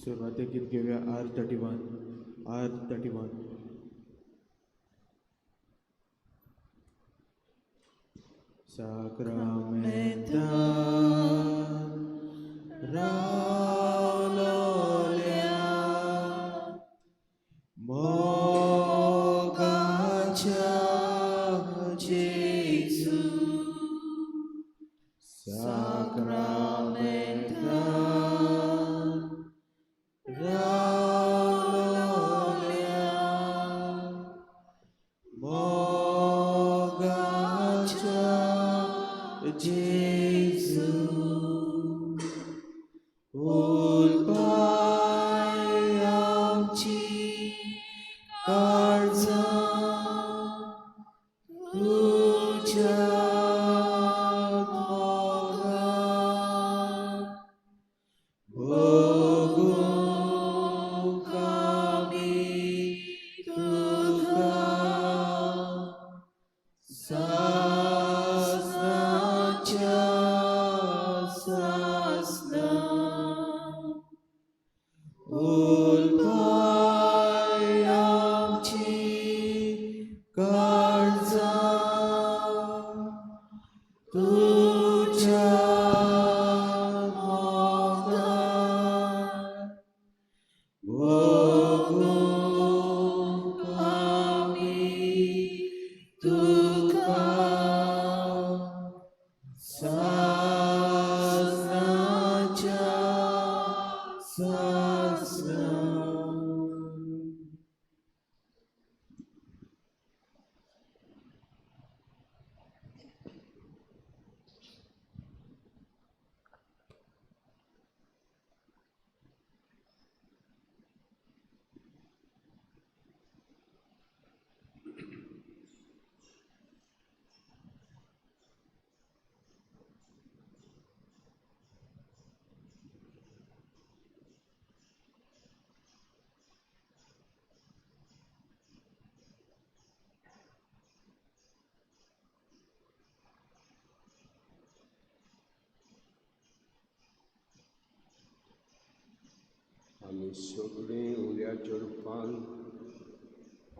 सुरवातेक गीत घेवया R31, R31. साक्रामेंतान रावलोल्या मोगाच्या जेजू, साक्रामेंतान रावलोल्या मोगाच्या जेजू, उलपाय आमची काळजां तुज्या मोगान, भोगूंक आमी तुका सासणाच्या सासणा, उलपाय आमची काळजां तुज्या मोगान, भोगूंक आमी तुका सासणाच्या सासणा. आमी सगळीं उल्याच्या रुपान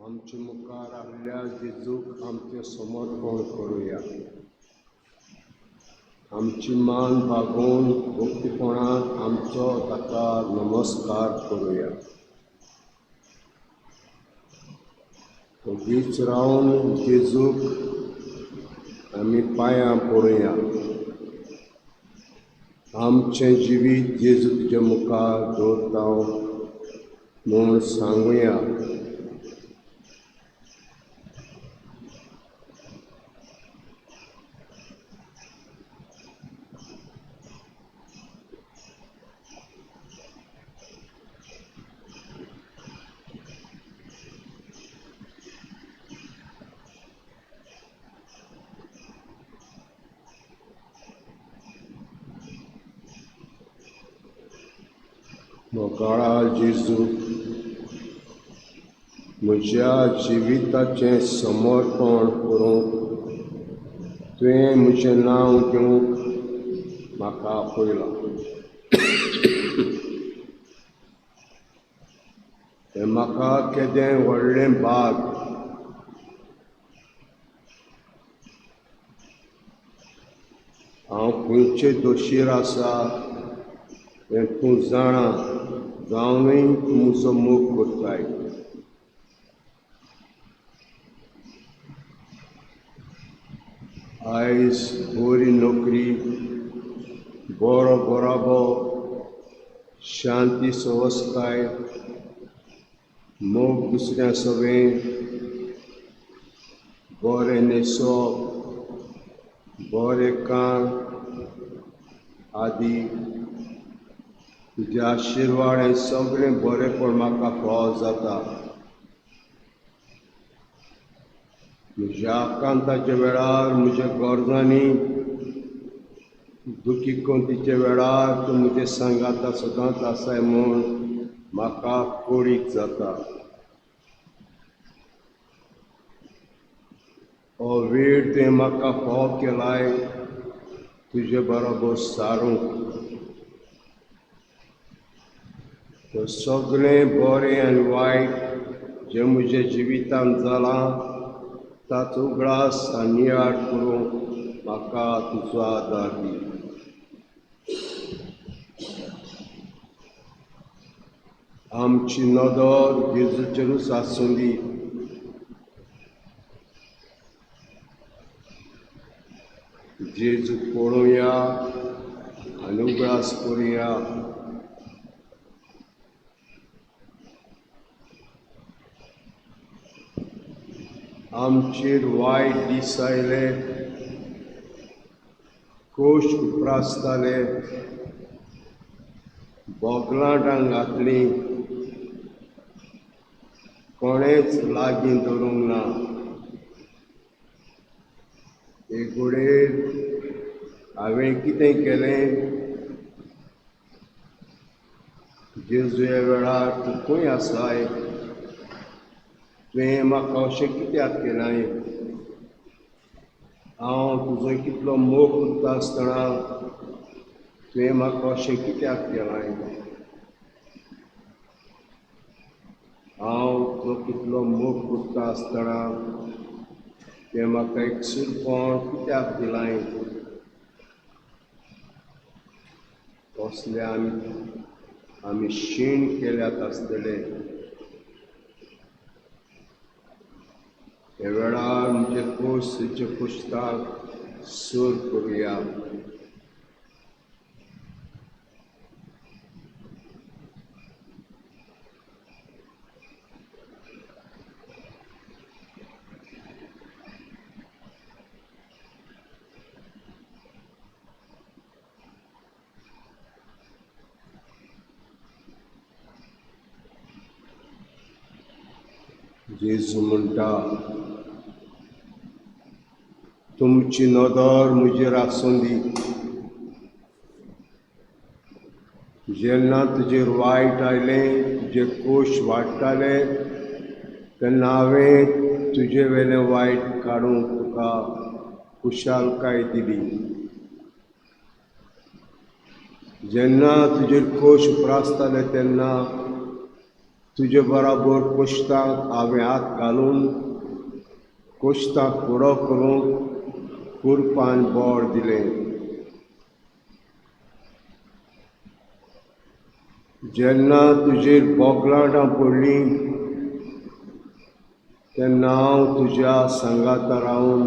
आमचे मुखार आपल्या जेजूक आमचें समर्पण करुया. आमची मान बागोवन भक्तीपणान आमचो ताका नमस्कार करुया. ओगीच रावन जेजूक आमी पांयां पडुया. आमचें जिवीत जेजू तुज्या मुखार दवरता म्हूण सांगुया. मोगाळा जेजू, म्हज्या जिविताचें समर्पण करूंक तुवें म्हजें नांव घेवंक म्हाका आपयलां. हें म्हाका केदें व्हडलें भाग. हांव खंयचे दोशीर आसा हें तूं जाणा जावनूय तूं म्हजो मोग करताय. आयज बरी नोकरी, बरो बराबो, शांती सवसकाय, मोग दुसऱ्या सवें, बरें न्हेसप, बरें कान आदी तुज्या आशिर्वाद हें सगळें बरेंपण म्हाका फावो जाता. म्हज्या आकांताच्या वेळार, म्हज्या गरजांनी, दुखी कोंतीच्या वेळार तूं म्हजें सांगाता सदांच आसाय म्हूण म्हाका कोडीक जाता. हो वेळ तुवें म्हाका फावो केलाय तुजे बरोबर सारूंक. तर सगळें बरें आनी वायट जें म्हज्या जिवितांत जालां ताचो उगडास आनी नियाळ करूंक म्हाका तुजो आदार दी. आमची नदर जेजूचेरूच आसूं दी. जेजू पळोवया आनी उगडास करुया. आमचेर वायट दीस आयले, कोश उप्रासताले, बोगलाटां घातलीं, कोणेच लागीं धरूंक ना. एक घडयेर हांवें कितें केलें? जेजू ह्या वेळार तूं खंय आसाय? तुवें म्हाका अशें कित्याक केलें? हांव तुजो कितलो मोग करता आसतना तुवें म्हाका अशें कित्याक केलें? हांव तुजो कितलो मोग करता आसतना तुवें म्हाका एक सुरपण कित्याक दिलां? कसले आमी शीण केल्यात आसतले. ह्या वेळार म्हजे कोश तुज्या कोश्ताक सूर करुया. जेजू म्हणटा, तुमची नदर म्हजेर आसूं दी. जेन्ना तुजेर वायट आयलें, तुजे कोश वाडटाले, तेन्ना हांवें तुजे वेलें वायट काडूंक तुका खुशालकाय दिली. जेन्ना तुजेर कोश उप्रासताले तेन्ना तुजे बराबर कोश्ताक हांवें हात घालून कोश्ताक फुडो करूंक कुरपान बळ दिलें. जेन्ना तुजेर बोगलाटां पडलीं तेन्ना हांव तुज्या सांगाता रावन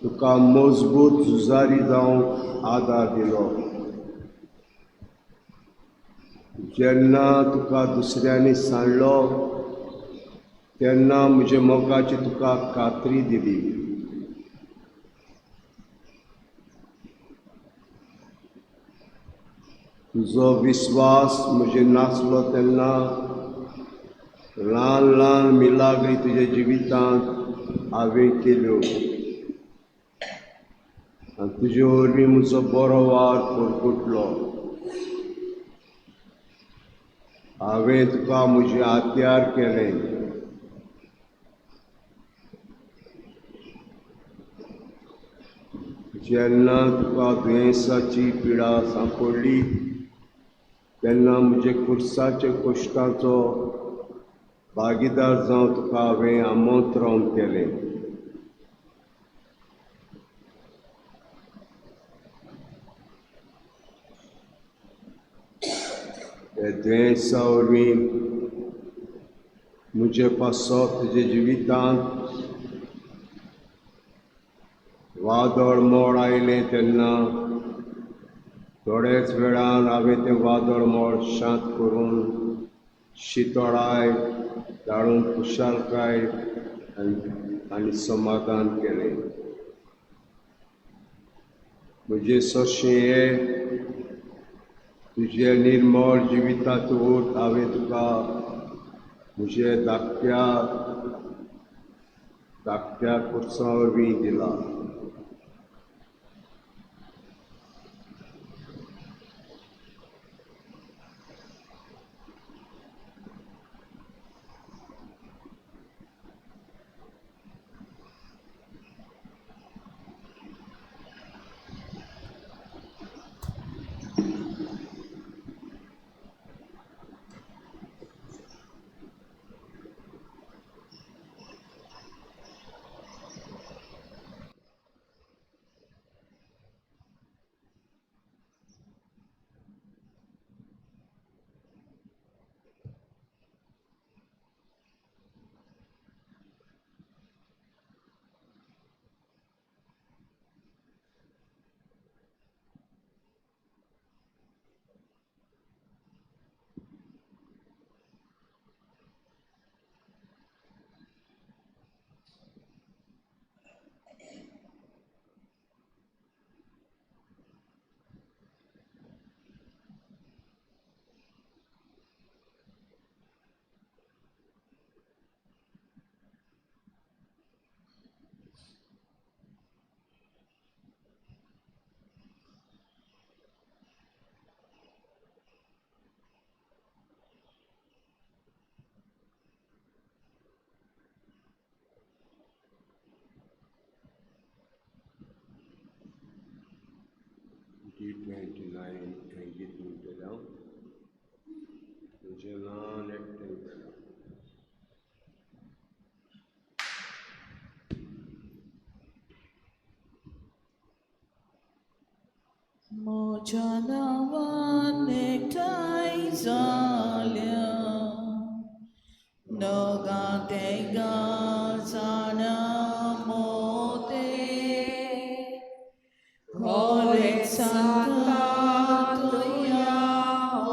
तुका मजबूत झुजारी जावंक आदार दिलो. जेन्ना तुका दुसऱ्यांनी सांडलो तेन्ना म्हज्या मोगाची तुका खात्री दिली. तुजो विस्वास म्हजेर नासलो तेन्ना ल्हान ल्हान मिलाग्री तुज्या जिवितांत हांवें केल्यो आनी तुजे वरवीं म्हजो बरो वार परगटलो. हांवें तुका म्हजें हत्यार केलें. जेन्ना तुका दुयेंसाची पिडा सांपडली तेन्ना म्हजे कुर्साच्या कश्टाचो भागीदार जावन तुका हांवें आमंत्रण केलें. ह्या दुयेंसा वरवीं म्हजे पासत तुज्या जिवितांत वादळ मोड आयलें तेन्ना थोडेच वेळान हांवें तें वादळ मोड शांत करून शितोळाय धाडून खुशालकाय आनी समाधान केलें. म्हजे सोंशे हे तुजे निर्मळ जिविताचो ओत हांवें तुका म्हजे धाकट्या धाकट्या कुर्सा वरवीं दिला. 329 हें गीत म्हणटलें हांव. तुजें ल्हान एकठांय जालां. म्हज्या नांवान एकठांय जाल्या दोगां तेगां जाणां मोते खरें सांगता तुया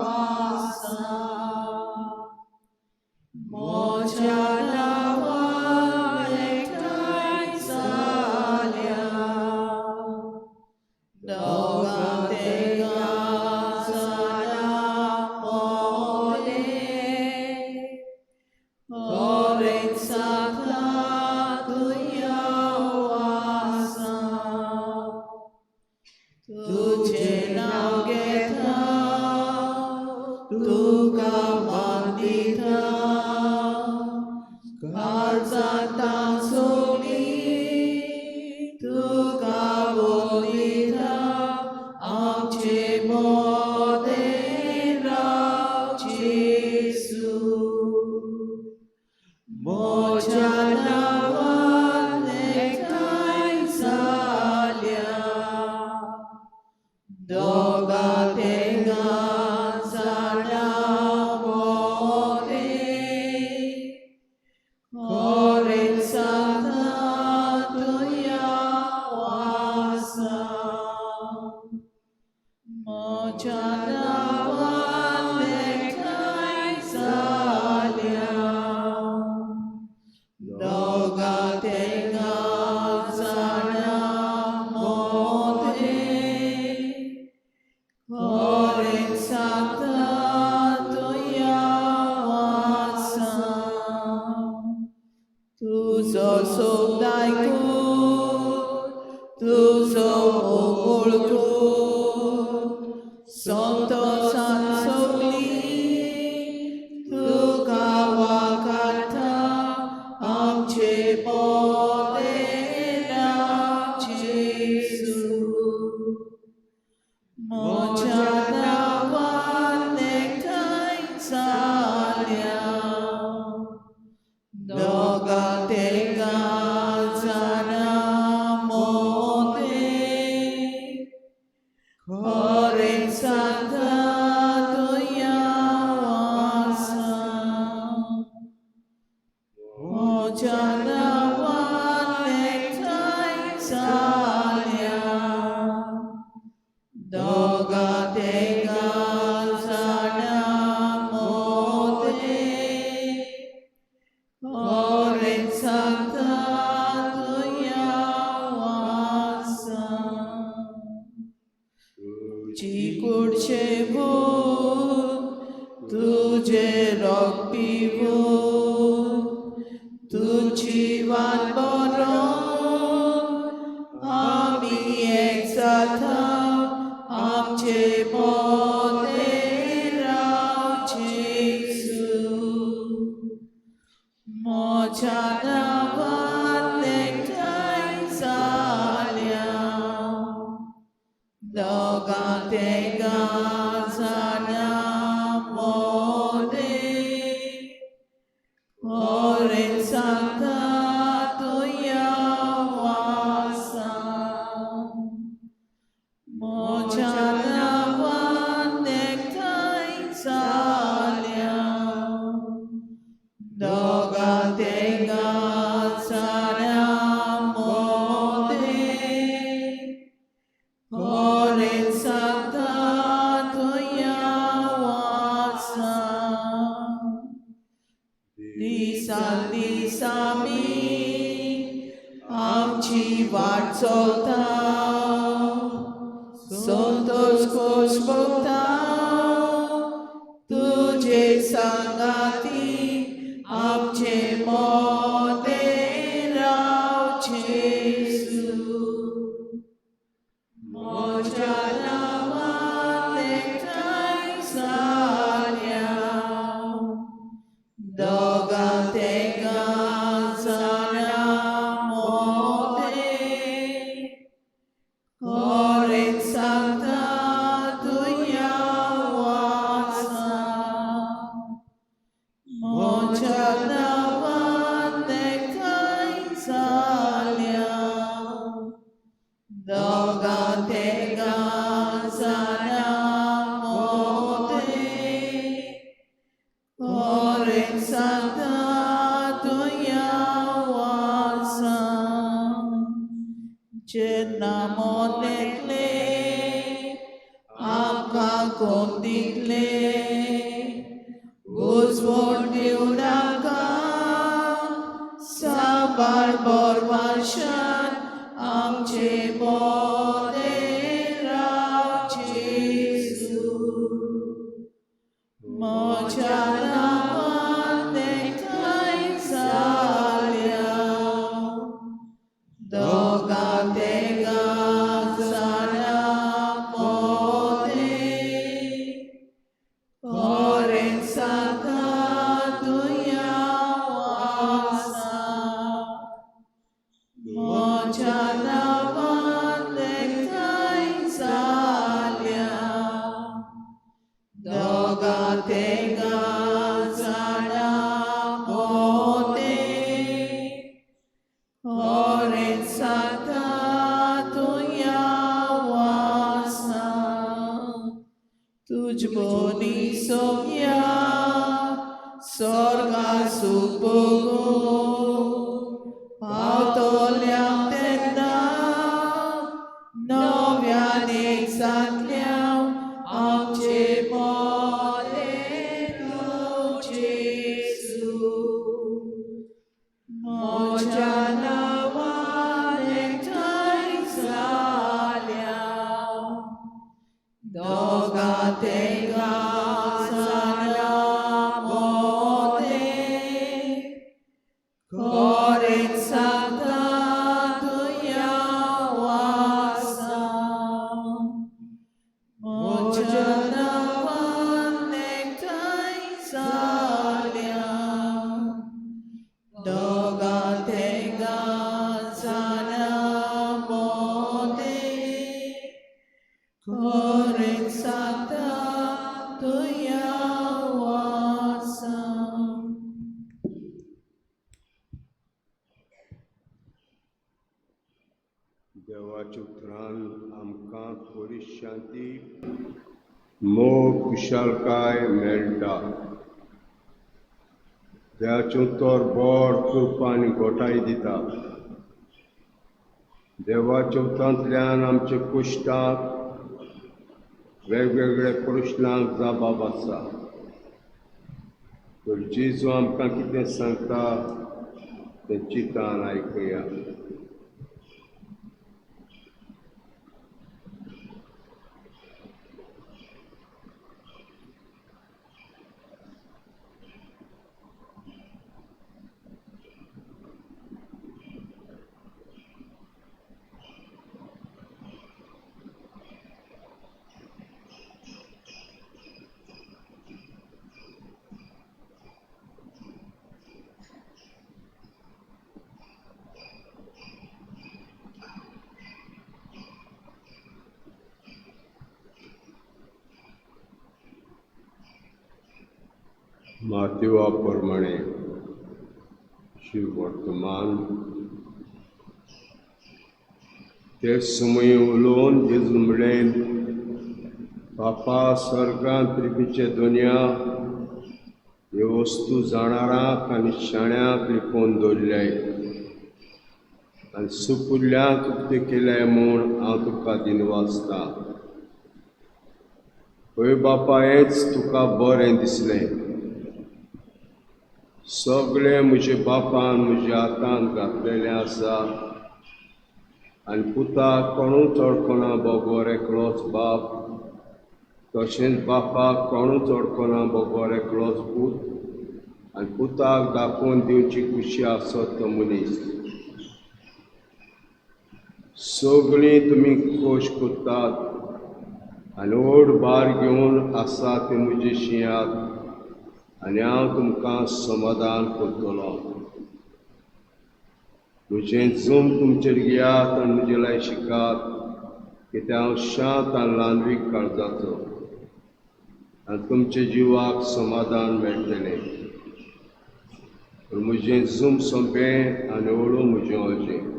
आसा म्हज्या नांवान एकठांय जाल्या दोगां तेगां जाणां मोते खरें सांगता तुया आसा तुजें नांव घेता तुका मान दिता काळजांत सोडली तुका उलयता आमचे मदें राव जेजू म्हज्या नांवान एकठांय जाल्या दोगां तेगां जाणां मोते खरें सांगता तुया आसा म्हज्या नांवान एकठांय जाल्या दोगां तेगां जाणां मोते खरें सांगता तुया आसा तुजो सोद आयकून तुजो मोग वळखून संतोशान सगळी तुका वाकाटा आमचे मदें राव जेजू म्हज्या नांवान एकठांय जाल्या दोगां तेगां जाणां मोते खरें सांगता तुया आसा म्हज्या नांवान एकठांय जाल्या दोगां तेगां जाणां मोते खरें सांगता तुया आसा तुजी कूड शेवून तुजें रगत पिवून तुजी वाट बरोवन आमी एक जाता आमचे मदें राव जेजू म्हज्या नांवान एकठांय जाल्या दोगां तेगां जाणां मोते खरें सांगता तुया आसा म्हज्या नांवान एकठांय जाल्या दोगां तेगां जाणां मोते खरें सांगता तुया आसा दिसान दीस आमी आमची वाट चलता संतोष खोश भोगता तुजे सांगाती आमचे मदें राव जेजू म्हज्या नांवान एकठांय जाल्या दोगां तेगां जाणां मोते खरें सांगता बुजवण दिवं नाका सांबाळ बोरवाशान आमचे मोदें राव जेजू. म्हज्या नांवान एकठांय जाल्या दोगां तेगां जाणां मोदें खरें सांगता तुया आसा. म्हज्या नांवान एकठांय जाल्या दोगां तेगां जाणां मोदें खरें सांगता तुया आसा. तुज बोनी सोम्या स्वर्गा सूख भोगूं पावतल्या तेन्ना नव्यान एक जातल्या आमचे मोदें तूं जेजू. म्हज्या नांवान एकठांय जाल्या दोगां तेगां जाणां मोदें खरें सांगता तुया आसा. म्हज्या नांवान एकठांय जाल्या दोगां तेगां जाणां मोदें खरें सांगता तुया आसा. देवाच्या उतरान आमकां थोडी शांती, मोग, खुशालकाय मेळटा. देवाचें उतर बळ, कृपा आनी गोठाय दिता. देवाच्या उतरांतल्यान आमच्या कुश्टाक, वेगवेगळ्या प्रश्नांक जाबाब आसा. तर जेजू आमकां कितें सांगता तें चिंतान आयकुया. मातेवा प्रमाणे शिव वर्तमान ते समय उलोवन जेजू म्हणलें, बापा स्वर्गांत पृथ्वीचे दुनिया ह्यो वस्तू जाणारांक आनी शाण्यांक लिपोवन दवरल्याय आनी सुपुल्ल्यांक उक्ते केल्याय म्हूण हांव तुका दिनवासता. हय बापा, हेंच तुका बरें दिसलें. सगळें म्हजे बापान म्हज्या हातान घातलेलें आसा आनी पुताक कोणूच वळखना बगर एकलोच बाप, तशेंच बापाक कोणूच वळखना बगर एकलोच पूत आनी पुताक दाखोवन दिवची खुशी आसत तो मनीस. सगळीं तुमी खोश करतात आनी व्हड भार घेवन आसा ते म्हजे शिंयात आनी हांव तुमकां समाधान करतलो. म्हजें जूम तुमचेर घेयात आनी म्हजे लागीं शिकात, कित्याक हांव शांत आनी ल्हानवीक काळजाचो आनी तुमच्या जिवाक समाधान मेळटलें. पूण म्हजें जूम सोंपें आनी हळू म्हजें वचें.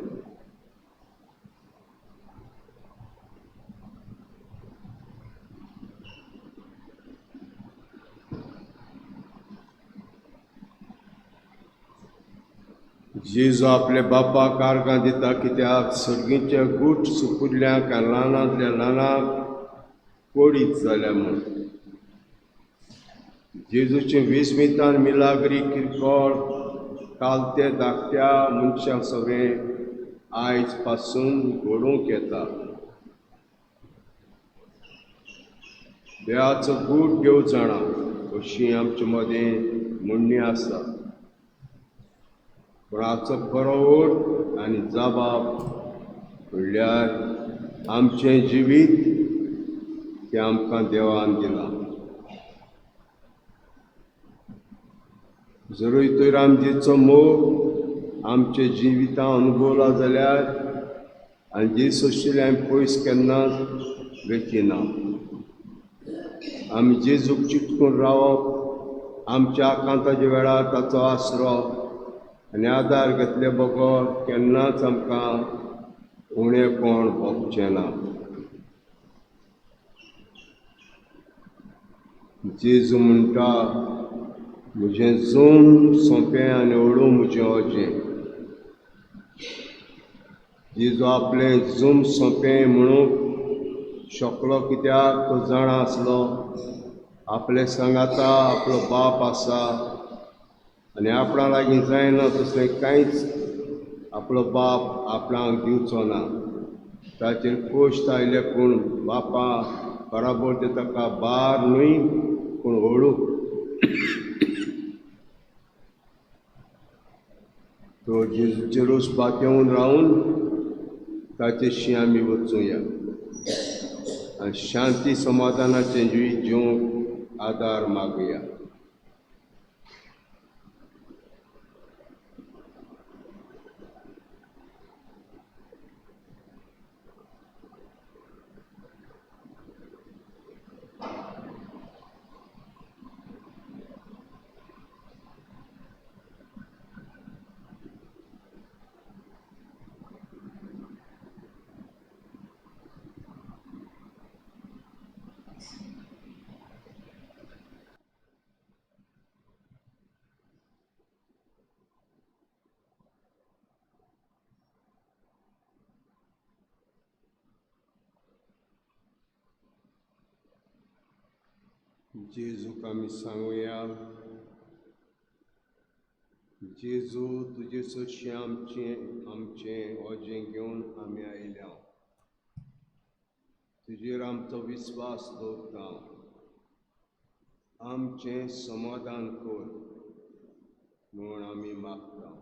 जेजू आपल्या बापाक आर्गां दिता, कित्याक सर्गीच्या गूट सुपुल्ल्यांक आनी ल्हानांतल्या ल्हानांक कोडीत जाल्या म्हूण. जेजूचे विस्मितान मिलाग्री किरकोळ कालते धाकट्या मनशां सगळें आयज पासून घडोवंक येता. देवाचो गूट घेव जाणा अशी आमचे मदें म्हणणी आसा. पूण हाचो खरो अर्थ आनी जबाब म्हणल्यार आमचें जिवीत तें आमकां देवान दिलां. जरूय तर आमचो मोग आमच्या जिवितां अनुभवला जाल्यार आनी जे सोंशिल्ले आमी पयस केन्नाच वेची ना. आमी जेजूक चिटकून रावप, आमच्या आकांताच्या वेळार ताचो आसरो आनी आदार घेतले बगर केन्नाच आमकां उणेपण भोगचें ना. जेजू म्हणटा, म्हजें जूम सोंपें आनी ओडूं म्हजें ओजें. जेजू आपलें जूम सोंपें म्हणूंक शकलो कित्याक तो जाणा आसलो आपले सांगाता आपलो बाप आसा आनी आपणा लागीं जायना तसलें कांयच आपलो बाप आपणाक दिवचो ना. ताचेर कश्ट आयले पूण बापा बराबर ते ताका बार न्हय पूण हळू. तो जेजूचेर बातेवन रावन ताचेशी आमी वचुया आनी शांती समाधानाचें जिवीत जिवंक आदार मागुया. जेजूक आमी सांगुया, जेजू तुजे सरशीं आमचें आमचें ओजें घेवन आमी आयल्या, तुजेर आमचो विस्वास दवरता, आमचें समाधान कर म्हूण आमी मागता.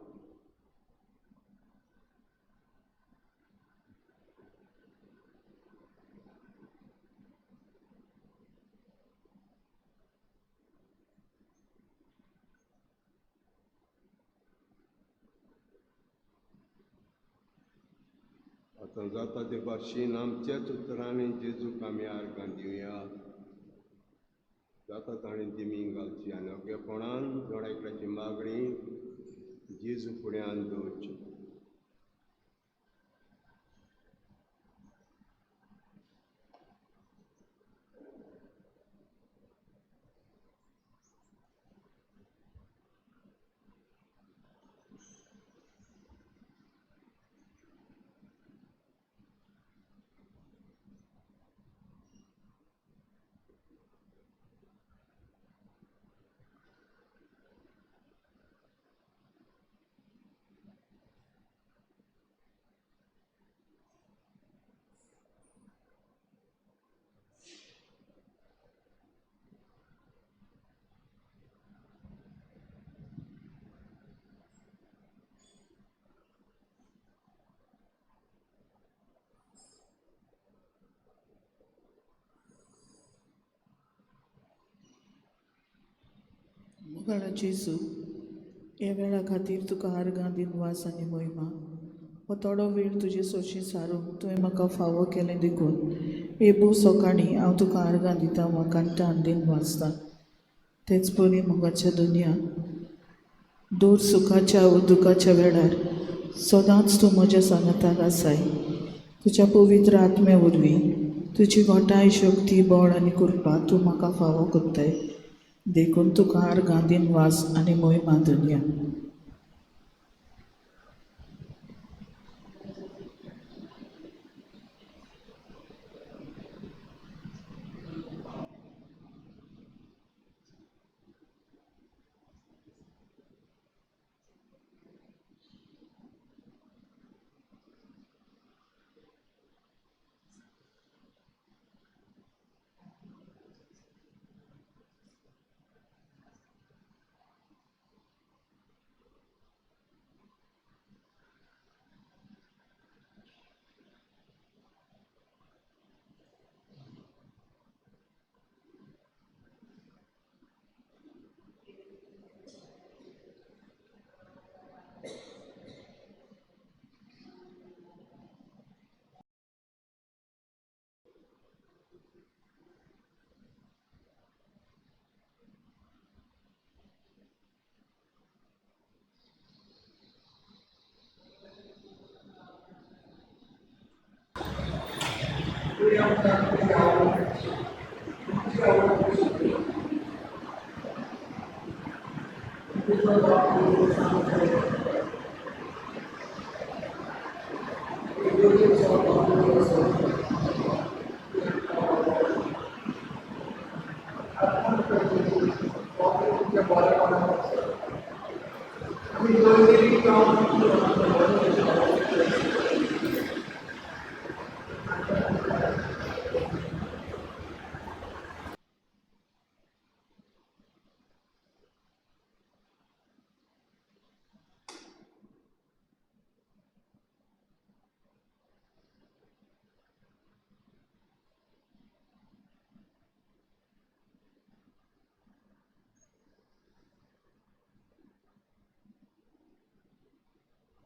आतां जाता ते भाशेन आमच्याच उतरांनी जेजूक आमी आर्गां दिवया. जाता ताणें दिमी घालची आनी ओगेपणान जण एकल्याची मागणी जेजू फुड्यान दवरची. मोगाळा जेजू, ह्या वेळा खातीर तुका आर्गां दिनवास आनी मोहिमा. हो थोडो वेळ तुजे सोशी सारूंक तुवें म्हाका फावो केलें देखून हे भोव सकाळीं हांव तुका आर्गां दिता, वाखाणटा दिनवासता. तेच परी मोगाच्या दुनिया दूर सुखाच्या व दुखाच्या वेळार सदांच तूं म्हज्या सांगाताक आसाय. तुज्या पवित्र आत्म्या वरवीं तुजी घोटाय, शक्ती, बळ आनी कृपा तूं म्हाका फावो करताय देखून तुका आर्गां दिनवास आनी मोहिमा दुनिया.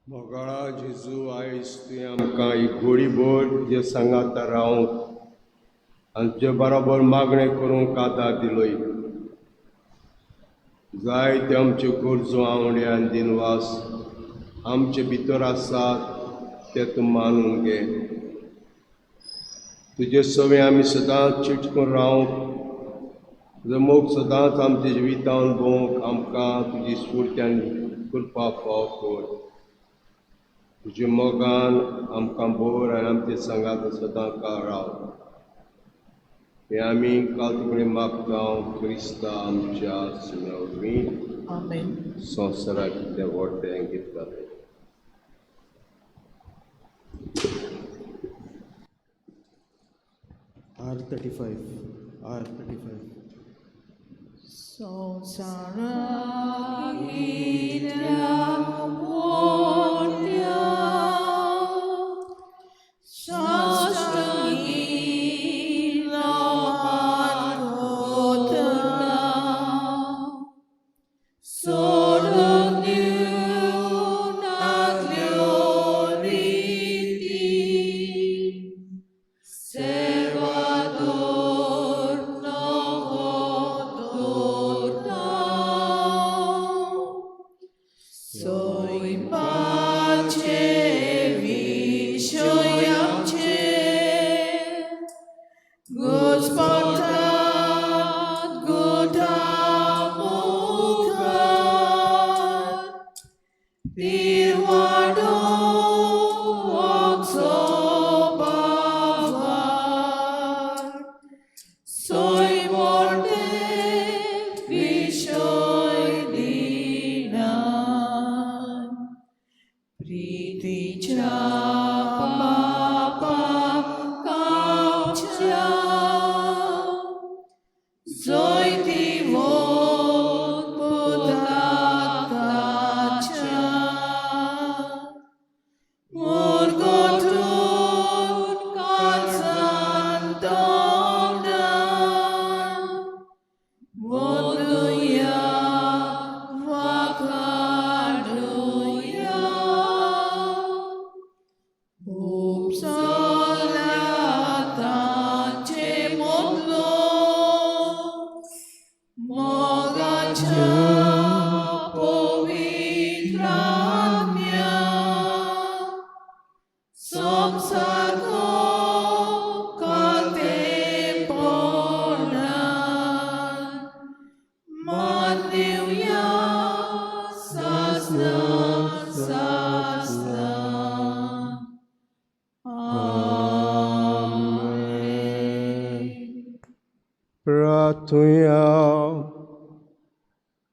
मोगाळा जेजू आयज तुवें आमकां एक घोडीभर तुजे सांगाता रावंक आनी तुजे बरोबर मागणें करूंक आदार दिलोय. जायते आमच्यो गरजो आवडे आनी दिनवास आमचे भितर आसात ते तूं मानून घे. तुजे सवे आमी सदांच चिटकून रावंक, तुजो मोग सदांच आमच्या जिवितान भोवंक आमकां तुजी स्फूर्ती आनी कृपा फाव कर. तुज्या मोगान आमकां बोर आनी आमचे सांगात सदां काळ राव. हें आमी काल तुकडे मागता क्रिस्ता आमच्या सुम्या वरवीं. आमेन. संवसारांतलें व्हडलें घेतलें. R35, R35. संवसारांतल्या व्हडल्या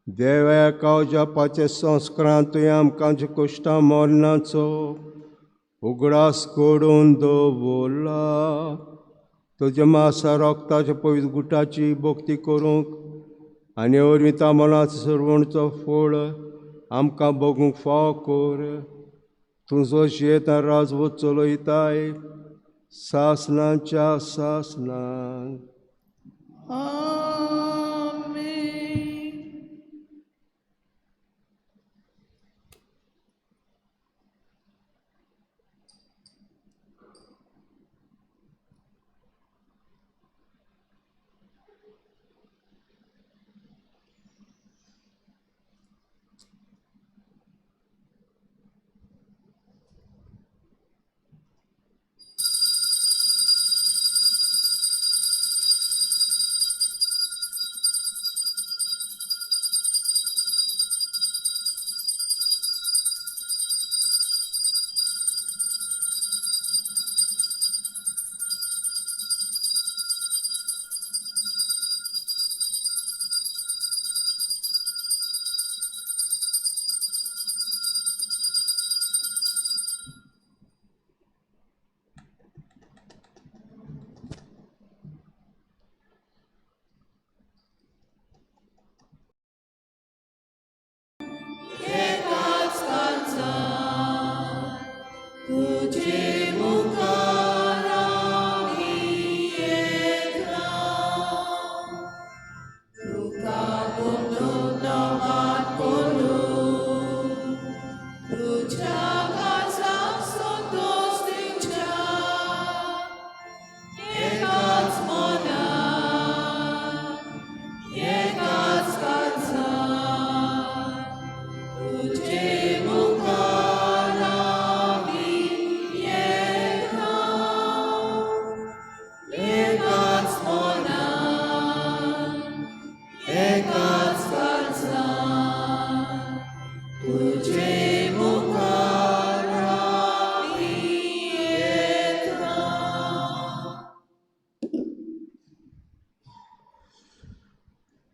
देव्या कावजापाचे संस्कारान तुवें आमकां कुश्टा मरणाचो उगडास करून दवरला. तुज्या मासा रोगताच्या पवित्र गुटाची भक्ती करूंक आनी वरवीं मनाचो सर्वणचो फळ आमकां भोगूंक फाव कर. तुजो शेत राजवत चलयताय सासणाच्या सासणान. आमेन.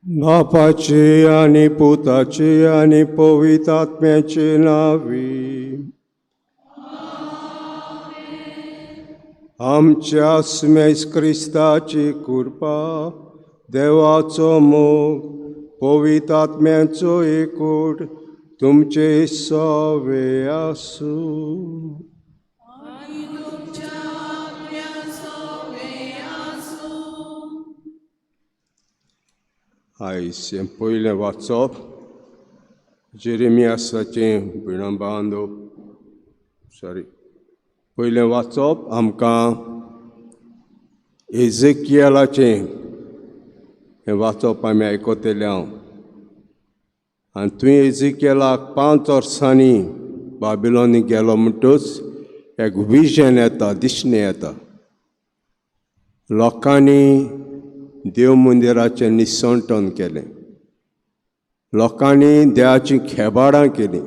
बापाचे आनी पुताचे आनी पवित्र आत्म्याचे नांवी. आमच्या सुमेस क्रिस्ताची कृपा, देवाचो मोग, पवित्र आत्म्याचो एकूट तुमचे सवे आसूं. आयज हें पयलें वाचप जेरेमियासाचें विणबांदो सॉरी पयलें वाचप आमकां एजेकियलाचें हें वाचप आमी आयकतले हांव. आनी तुवें एजेकियलाक 5 वर्सांनी बाबिलोनी गेलो म्हणटच एक विजन येता, दिसणें येता. लोकांनी देव मंदिराचें निसंटन केलें, लोकांनी देवाचीं खेबाडां केलीं.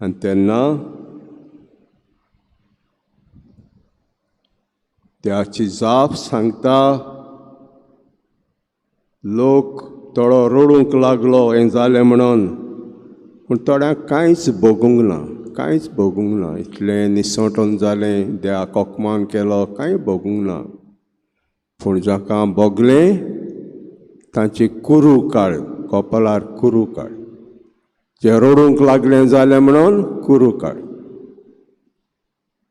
आनी तेन्ना देवाची जाप सांगता, लोक थोडो रडूंक लागलो हें जालें म्हणून, पूण थोड्यांक कांयच भोगूंक ना, कांयच भोगूंक ना. इतलें निसंटन जालें, देवाक अपमान केलो, कांय भोगूंक ना. पूण जाका भोगलें तांची कुरू काड, कपालार कुरू काड. जे रडूंक लागलें जालें म्हणून कुरू काड.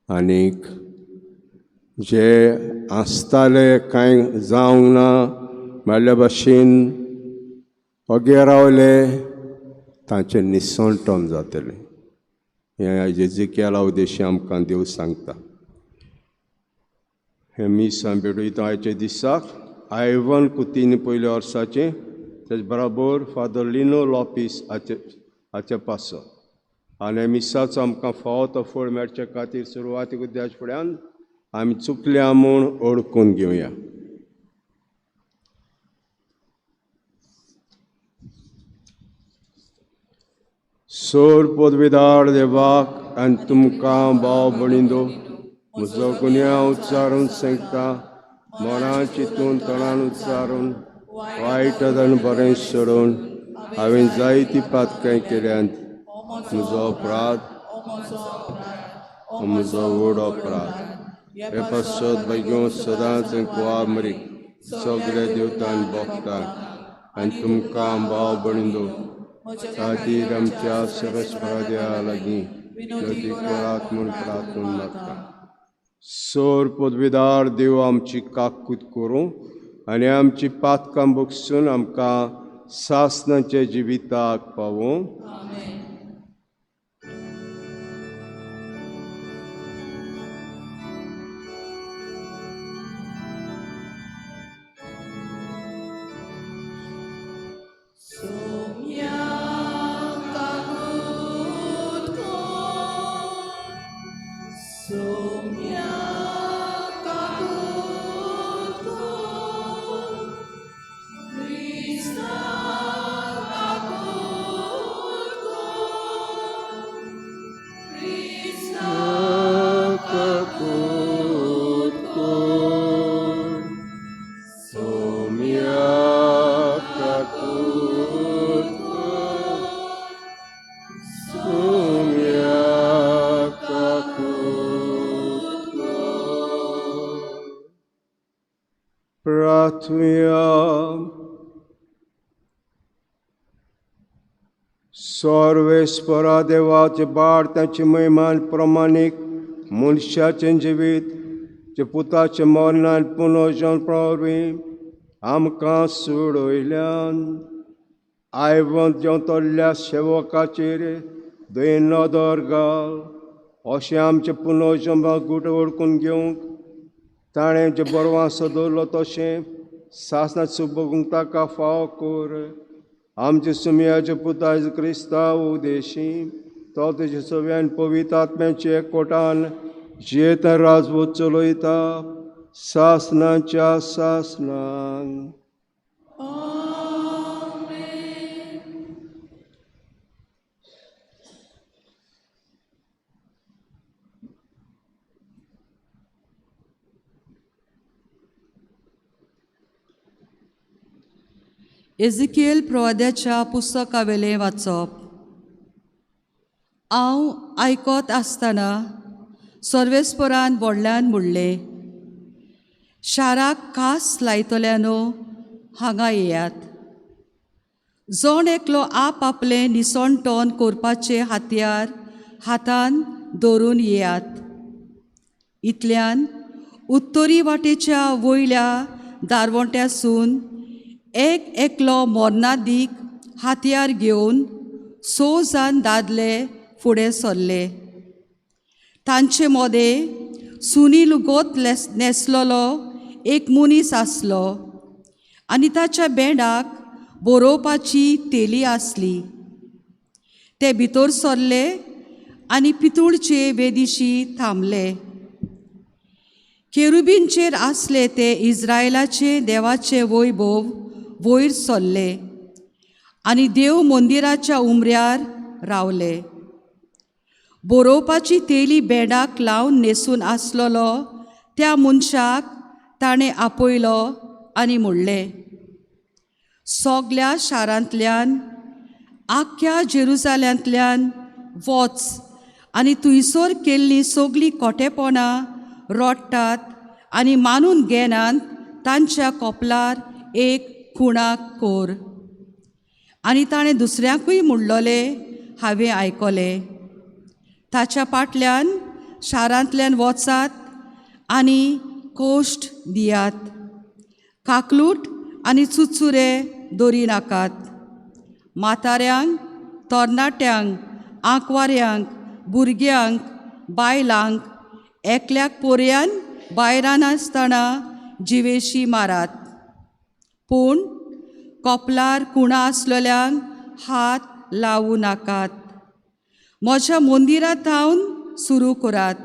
आनीक जे आसताले कांय जावंक ना म्हळ्या भाशेन ओगे रावले तांचें निसंटन जातलें. हें जेजिकेला उद्देशी आमकां देव सांगता. हें मीस आमी भेटयता आयच्या दिसाक आयवन कुतीन पयल्या वर्साचें, तेच बराबर फादर लिनो लॉपीस हाचे पासो. आनी मिसाचो आमकां फावो तो फळ मेळचे खातीर सुरवातीक उद्देश फुड्यान आमी चुकल्या म्हूण ओळखून घेवया. सोर पदवीदार देवाक आनी तुमकां भाव भणिंदो म्हजो गुन्यांव उच्चारून सांगता, मनां चिंतून तणान उच्चारून वायट आनी बरें सोडून हांवें जायती पातकां केल्यांत. म्हजो अपराध, म्हजो व्हड अपराध. हे पासत बेगीन सदांच कुवामरी सगळे देवतान भोगता आनी तुमकां भाव भणिंदो खातीर आमच्या सरस्परा देवा लागीं विनोदी करात म्हूण प्रार्थना मागता. सोर पदवीदार देव आमची काकूत करूं आनी आमची पातकां बगसून आमकां सासणाच्या जिविताक पावूं. सर्वेस्परा देवाचे बाळ तांची महिमान प्रमाणीक मनशाचें जिवीत जे पुताचें मरणान पुनर्जन प्रवरी आमकां सोडयल्यान आयवंत जेवतल्या सेवकाचेर दय नदर घाल अशें आमचें पुनर्जन्म गुट वळखून घेवंक ताणें जें बरवांसो दवरलो तशें सासणां सुबोगूंक ताका फावो कर. आमचे सुमयाचे पुता क्रिस्तांव उदेशी तो तुजे सव्यान पवित्र आत्म्याचे एकवटान जियेता राजवट चलयता सासणाच्या सासणान. एजिकियल प्रवाद्याच्या पुस्तकावेलें वाचप. हांव आयकत आसतना सर्वेस्परान व्हडल्यान म्हणलें, शाराक कास लायतल्यानो हांगा येयात. जण एकलो आप आपलें निसणटोन करपाचें हातयार हातान धरून येयात. इतल्यान उत्तरी वाटेच्या वयल्या दारवंट्यासून एक एकलो मोरनादीक हातयार घेवन स जाण दादले फुडें सरले. तांचे मदें सुनी लुगोत न्हेसलेलो एक मनीस आसलो आनी ताच्या बेंडाक बरोवपाची तेली आसली. ते भितर सरले आनी पितूळचे वेदिशी थांबले. केरुबींचेर आसले ते इस्रायलाचे देवाचे वैभव वयर सरले आनी देव मंदिराच्या उमऱ्यार रावले. बरोवपाची तेली बेडाक लावन न्हेसून आसलेलो त्या मनशाक ताणें आपयलो आनी म्हणलें, सगल्या शारांतल्यान आख्ख्या जेरुजाल्यांतल्यान वच आनी थंयसर केल्लीं सगळीं खोटेपणां रडटात आनी मानून घेनात तांच्या कपलार एक खुणाक कर. आनी ताणें दुसऱ्यांकूय म्हणलोलें हांवें आयकलें. ताच्या फाटल्यान शारांतल्यान वचात आनी कोश्ट दियात, काकलूट आनी चुचुरे दवरी नाकात. म्हाताऱ्यांक, तरणाट्यांक, आंकवाऱ्यांक, भुरग्यांक, बायलांक एकल्याक पोरयान भायरानासतना जिवेशी मारात. पूण कपलार खुणा आसलेल्यांक हात लावूं नाकात. म्हज्या मंदिरा थावन सुरू करात.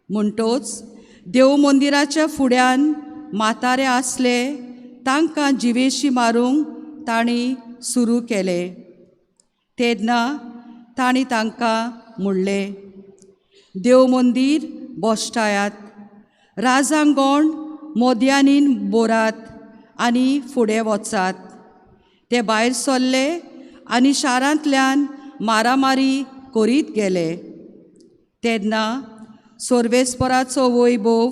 म्हणटोच देव मंदिराच्या फुड्यान म्हातारे आसले तांकां जिवेशी मारूंक तांणी सुरू केलें. तेन्ना तांणी तांकां म्हणलें, देव मंदीर भश्टायात, राजांगण मोदयांनी बोरात आनी फुडें वचात. ते भायर सरले आनी शारांतल्यान मारामारी करीत गेले. तेन्ना सर्वेस्पराचो वैभव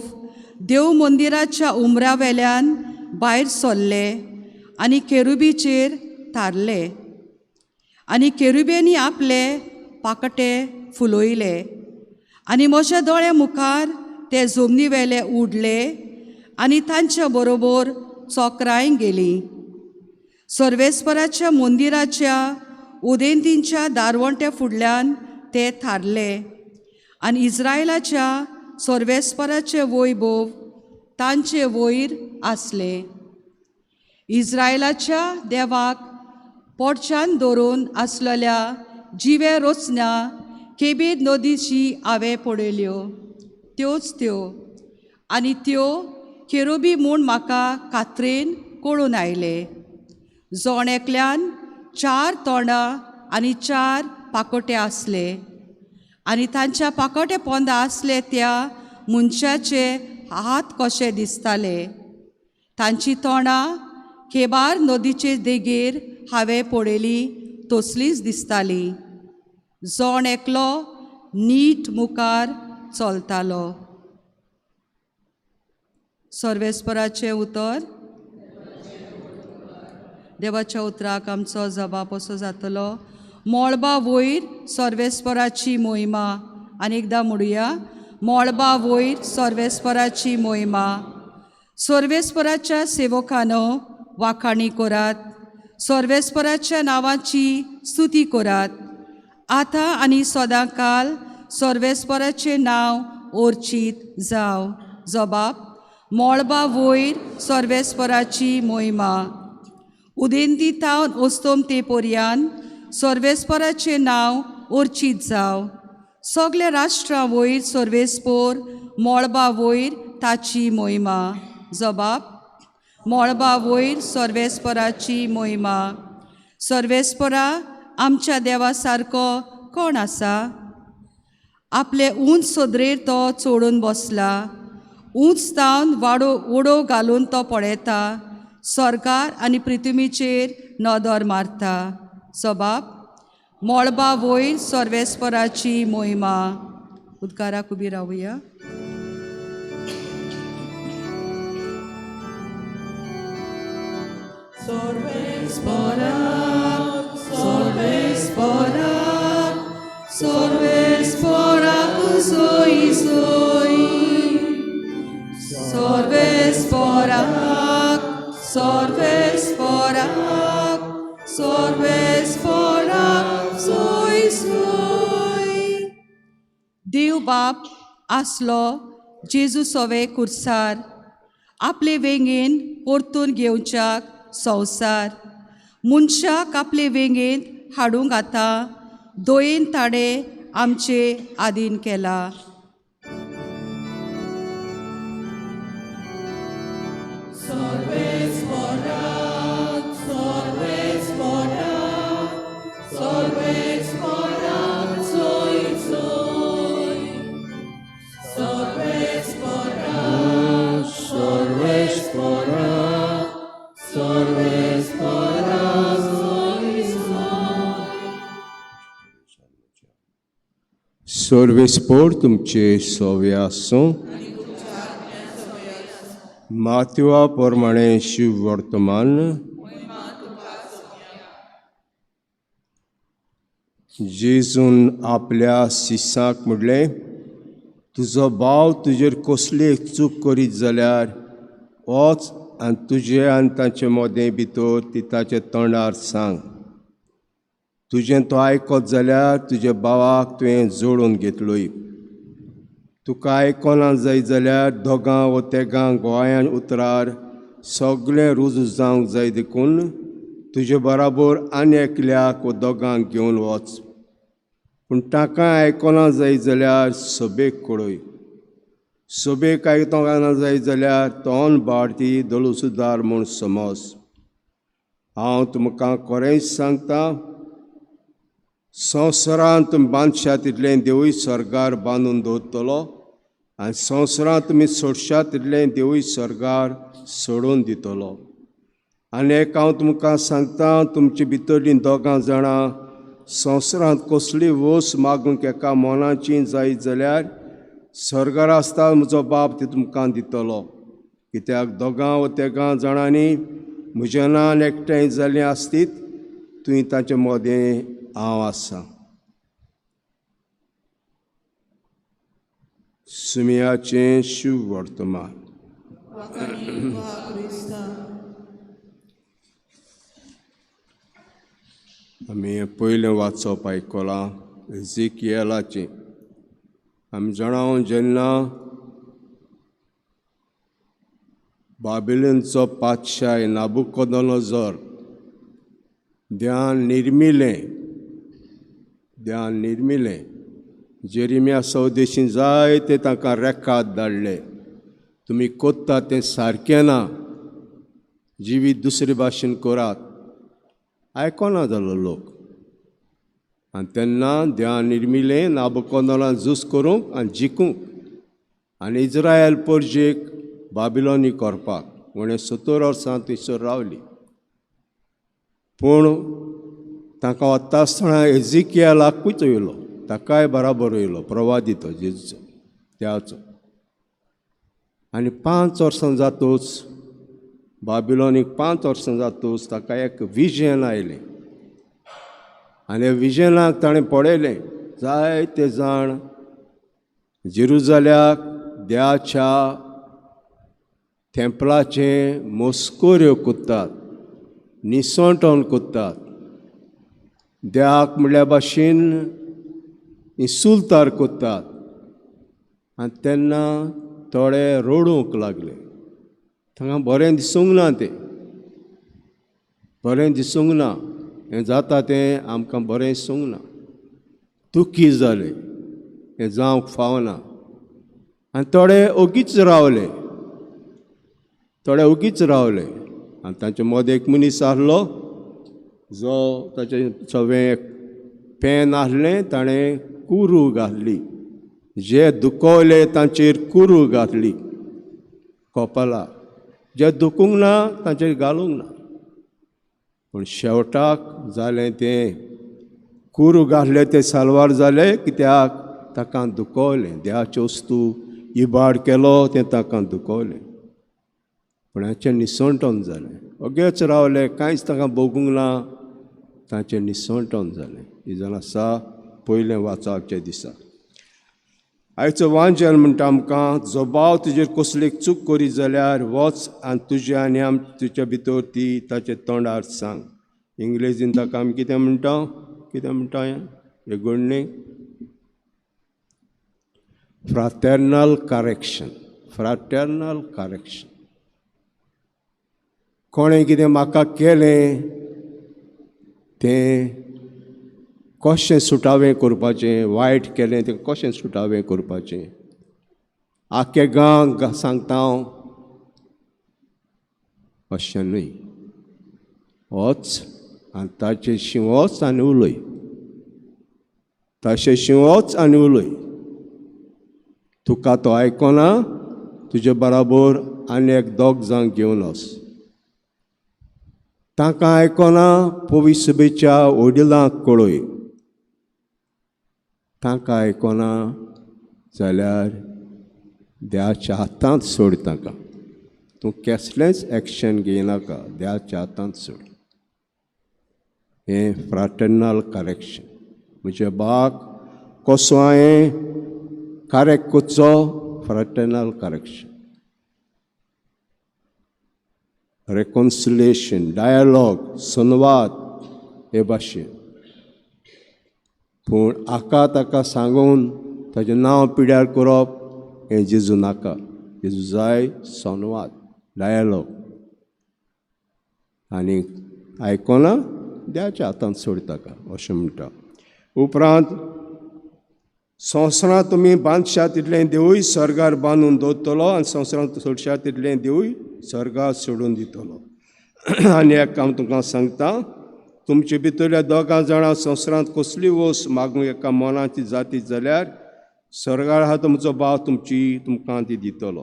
देव मंदिराच्या उमऱ्या वेल्यान भायर सरले आनी केरुबीचेर थारले आनी केरुब्यांनी आपले पाकटे फुलयले आनी म्हज्या दोळ्या मुखार ते जमनी वेले उडले आनी तांच्या बरोबर चक्रांय गेली. सर्वेस्पराच्या मंदिराच्या उदेंतींच्या दारवंट्या फुडल्यान ते थारले आनी इस्रायलाच्या सर्वेस्पराचे वैभव तांचे वयर आसले. इस्रायलाच्या देवाक पोटच्यान धरून आसलेल्या जिवे रचना केबीर नदीची हांवें पळयल्यो त्योच त्यो आनी त्यो केरोबी म्हूण म्हाका खात्रेन कळून आयले. जण एकल्यान 4 तोंडां आनी 4 पाकोटे आसले आनी तांच्या पाकोटे पोंदा आसले त्या मनशाचे हात कशे दिसताले. तांची तोंडां खेबार नदीचे देगेर हांवें पळयली तसलीच दिसताली. जण एकलो नीट मुखार चलतालो. सर्वेस्पराचें उतर. देवाच्या उतराक आमचो जबाब असो जातलो, मळबा वयर सर्वेस्पराची मोहिमा. आनी एकदां म्हणुया, मळबा वयर सर्वेस्पराची मोहिमा. सर्वेस्पराच्या सेवकानो वाखाणी करात, सर्वेस्पराच्या नांवाची स्तुती करात. आतां आनी सदांकाल सर्वेस्पराचें नांव ओर्चीत जावं. जबाब, मळबा वयर सर्वेस्पराची मोहिमा. उदेंती थावन ओस्तोम ते पोरयान सर्वेस्पराचें नांव ओर्चीत जावं. सगल्या राष्ट्रां वयर सर्वेस्पोर मळबा वयर ताची मोहिमा. जबाब, मळबा वयर सर्वेस्पराची मोहिमा. सर्वेस्परा आमच्या देवा सारको कोण आसा? आपले उंच सदरेर तो चोडून बसला, उंच तावन वाडो उडो घालून तो पळयता. सरकार आनी पृथ्वीचेर नदर मारता. सबाब मळबा वयर सर्वेस्पराची मोहिमा. उदकाराक उबी रावया. सर्वेस्पराक सर्वेस्पराक सर्वेस्पराक सोय सोय सर्वेस्पराक सर्वेस्पराक सर्वेस्पराक सोय सोय. देव बाप आसलो जेजू सोवे कुर्सार आपले वेंगेन परतून घेवच्याक संवसार मनशाक आपले वेंगेंत हाडूंक आतां दोयेन ताणें आमचे आदीन केला. सर्वेस्पराक सर्वेस्पराक सर्वेस्पराक सोय सोय सर्वेस्पराक सर्वेस्परा सर्वेस्परा सोय सोय. सर्वेस्पोर तुमचे सोवे आसूं. मातवा प्रमाणे शिव वर्तमान जेजून आपल्या शिसाक म्हणलें, तुजो भाव तुजेर कसली एक चूक करीत जाल्यार वच आनी तुजे आनी ताचे मदें भितर ती ताच्या तोंडार सांग. तुजें तो आयकत जाल्यार तुज्या भावाक तुवें जोडून घेतलोय. तुका आयकना जाय जाल्यार दोगां वो तेगां गोंयान उतरार सगळें रुजू जावंक जाय देखून तुजे बराबर आनी एकल्याक वो दोगांक घेवन वच. पूण ताका आयकना जाय जाल्यार सभेक कळय. सभेक आयकना जाय जाल्यार तोंड भारती दलुसुदार म्हूण समज. हांव तुमकां खरेंच सांगता, संवसारांत तुमी बांदशात तितलें देवूय सर्गार बांदून दवरतलो आनी संवसारांत तुमी सोडशात तितलें देवूय सर्गार सोडून दितलो. आनी एक हांव तुमकां सांगता, तुमचे भितरलीं दोगां जाणां संवसारांत कसली वस मागूंक एका मनाची जायत जाल्यार सर्गार आसता म्हजो बाप ती तुमकां दितलो. कित्याक दोगां वो तेगां जाणांनी म्हज्या नांवान एकठांय जाल्लीं आसतीत तुवें ताचे मदें हांव आसा. सुमयाचें शिव वर्तमान. आमी पयलें वाचप आयकलां एझिकियलाचें. आमी जाणा जेन्ना बाबिलनचो पातशाय नाबुकोदोनोझर ध्यान निर्मिलें, ध्यान निर्मिलें, जेरेमिया सवदेशी जायते तांकां रेकाद धाडले, तुमी कोत्ता तें सारकें ना, जिवीत दुसरे भाशेन करात. आयकना जालो लोक. आनी तेन्ना ध्यान निर्मिलें नाबुकोदोनान झूज करूंक आनी जिखूंक आनी इज्रायल परजेक बाबिलोनी करपाक. उणें 70 वर्सां थंयसर रावली. पूण तांकां वता आसतना एझिकियलाकूच येयलो, ताकाय बराबर येयलो प्रवादी तो जेजूचो त्याचो. आनी 5 वर्सां जातूच बाबिलोनीक 5 वर्सां जातूच ताका एक विजन आयलें. आनी विजनाक ताणें पळयलें जायते जाण जेरुजाल्याक देवाच्या थेंपलाचें मस्कोऱ्यो कोत्तात, निसणटण कोत्तात, देवाक म्हणल्या भाशेन इन्सुल्तार कोत्तात. आनी तेन्ना थोडे रडूंक लागले. तांकां बरें दिसूंक ना, तें बरें दिसूंक ना, हें जाता तें आमकां बरें दिसूंक ना, दुखी जाले, हें जावंक फावना. आनी थोडे ओगीच रावले, थोडे ओगीच रावले. आनी तांचे मदें एक मनीस आहलो जो ताचें सगळें पेन आहलें, ताणें कुरू घातली, जे दुखवले तांचेर कुरू घातली कपाला. जे दुखूंक ना तांचेर घालूंक ना. पूण शेवटाक जालें तें कुरू घातले ते साल्वार जाले, कित्याक ताका दुखवलें. देवाच्यो वस्तू इबाड केलो तें ताका दुखवलें. पूण हाचें निसणटन जालें, ओगेच रावले, कांयच ताका भोगूंक ना, ताचें निसणटन जालें. ही जावन आसा पयलें वाचावच्या दिसा. आयचो वांजेल म्हणटा आमकां, जो भाव तुजेर कसली चूक करीत जाल्यार वच आनी तुजे आनी आम तुज्या भितर ती ताचे तोंडार सांग. इंग्लेजीन ताका आमी कितें म्हणटा, कितें म्हणटा हें घडणी फ्राटर्नल करेक्शन. फ्राटर्नल करेक्शन. कोणें कितें म्हाका केलें तें कशें सुटावें करपाचें, वायट केलें तें कशें सुटावें करपाचें, आख्खे गांव सांगता हांव अशें न्हय. वच आनी ताचेशी वच आनी उलय, ताचेशी वच आनी उलय. तुका तो आयकना, तुजे बराबर आनी एक दोग जाण घेवन वच. तांकां आयकना पवी सभेच्या वडिलांक कळय. तांकां आयकना जाल्यार देवाच्या हातांत सोड तांकां. तूं कसलेंच एक्शन घेयनाका, देवाच्या हातांत सोड. हें फ्राटर्नल करेक्शन. म्हज्या बाक कसो हांवें करेक्ट करचो, फ्राटर्नल करेक्शन, रेकॉन्सिलेशन, डायलॉग, संवाद हे भाशेन. पूण आका ताका सांगून ताजें नांव पिड्यार करप हें जेजू नाका. जेजू जाय संवाद, डायलॉग. आनी आयकना देवाच्या हातांत सोड ताका अशें म्हणटा. उपरांत संवसारांत तुमी बांदशात तितलें देवूय सर्गार बांदून दवरतलो आनी संवसारांत सोडशात तितलें देवूय सर्गार सोडून दितलो. आनी एक हांव तुमकां सांगता, तुमचे भितरल्या दोगां जाणां संवसारांत कसली वस्त मागूंक एका मनाची जाती जाल्यार सर्गार आहा तुमचो भाव तुमची तुमकां ती दितलो.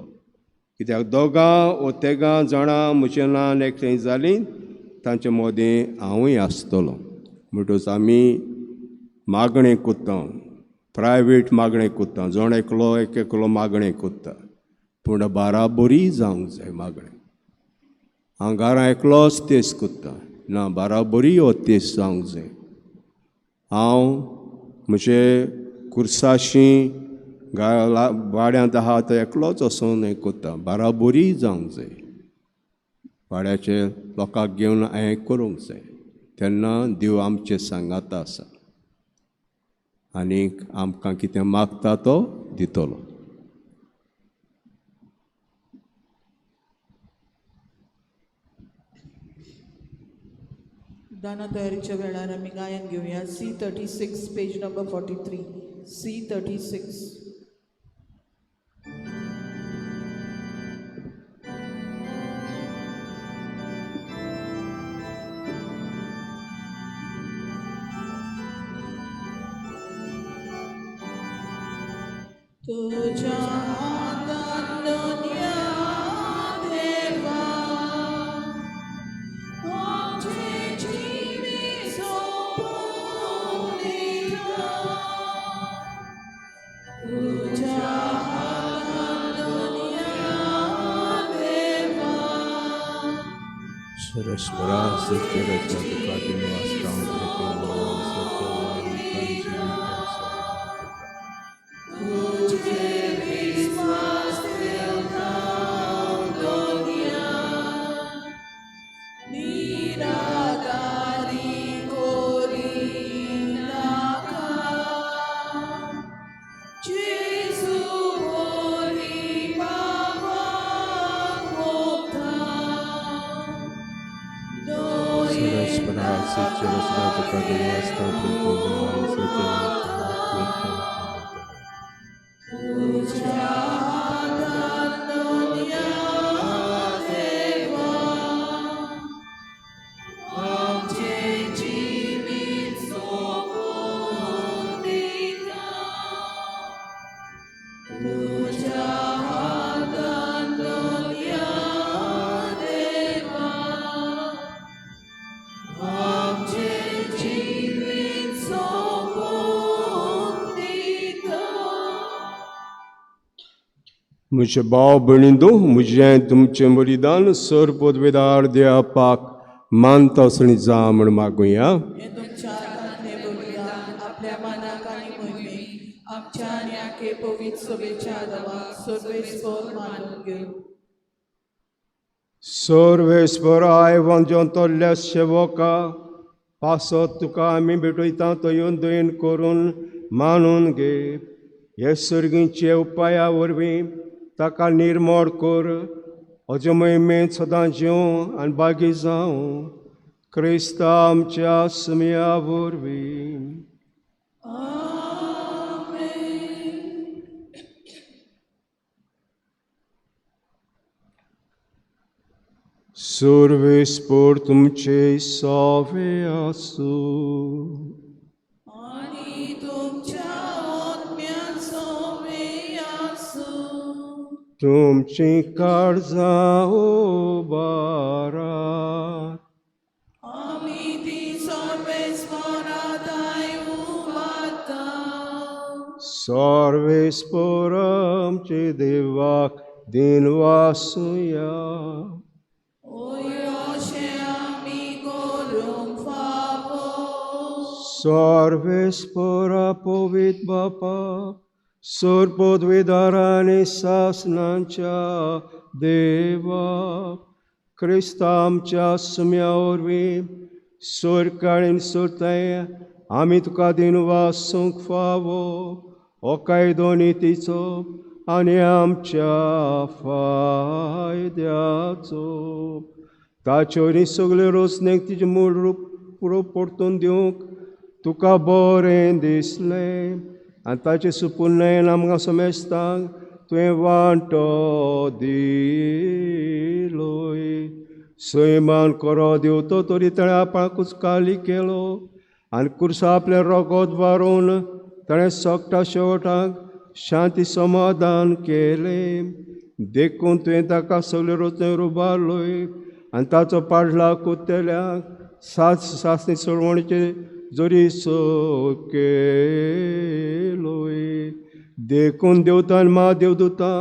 कित्याक दोगां वो तेगां जाणां म्हज्या नांवान एकठांय जालीं तांचे मदें हांवूय आसतलो. म्हणटकच आमी मागणें करता, प्रायवेट मागणें करता, जण एकलो एक एकलो मागणें करता, पूण बाराबरी जावंक जाय मागणें. हांव घरां एकलोच तेस करता ना, बाराबरी हो तेस जावंक जाय. हांव म्हजे कुर्साशी वाड्यांत आहा तो एकलोच वचोन हें करता, बाराबरी जावंक जाय. वाड्याचे लोकांक घेवन हांवें करूंक जाय, तेन्ना देव आमचे सांगाता आसा आनीक आमकां कितें मागता तो दितलो. दाना तयारीच्या वेळार आमी गायन घेवया. C36 page number 43. C36. तुझ्या हातान दुनिया देवा आमचे जिवीत सोंपून दिता. तुझ्या हातान दुनिया देवा सरस्वरा सच्चरचा तुका तुझ्या हातान दुनिया म्हजे भाव भयणींनो, म्हजें तुमचें बलिदान सर पदवेदार देवापाक मानता असणी जा म्हण मागुया. हें तुमच्या हातांतलें बलिदान आपल्या मानाक आनी मोहिमेक आमच्या आनी आखे पवित्र सभेच्या आदावाक सर्वेस्पर मानून घेवं. सर्वेस्पराय वांजोतल्या सेवका पासत तुका आमी भेटयता तो येवन दयन करून मानून घे. हे सर्गीचे उपाया वरवीं ताका निर्मळ कर, अजो मोहिमेंत सदां जेवं आनी बागी जावं क्रिस्ता आमच्या सुमया वरवीं. सर्वेस्पर तुमचे सवे आसूं. आनी तुमच्या आत्म्या सोवे आसूं. तुमची काळजां उबारात. आमी ती सर्वेस्पराताय उबारता. सर्वेस्पर आमचे देवाक दिनवासुया. ओय अशें आमी करूंक फावो. सर्वेस्परा पवित्र बापा, सर पदवेदारांनी सासनांच्या देवा, क्रिस्ता आमच्या सुम्या वरवीं सरकाळीन सोरताय आमी तुका दिनवासूंक फावो. हो कायदो नितीचो आनी आमच्या फायद्याचो. ताच्यो न्ही सगल्यो रोसणेक तिजें मूळ रूप पुरो परतून दिवंक तुका बरें दिसलें आनी ताचें सुपुर्णेन आमकां समेस्तांक तुवें वांटो दिलोय. सैमान करो दिवतो तरी ताणें आपणाकूच खाली केलो आनी कुर्सा आपलें रोगोत वारोवन ताणें सगटा शेवटाक शांती समाधान केलें. देखून तुवें ताका सगळे रोचणे रुबारलोय आनी ताचो पाडला कुत्तेल्याक सात सासणी सोडवणचे जरी सो केलोय. देखून देवतान मा देवदूतां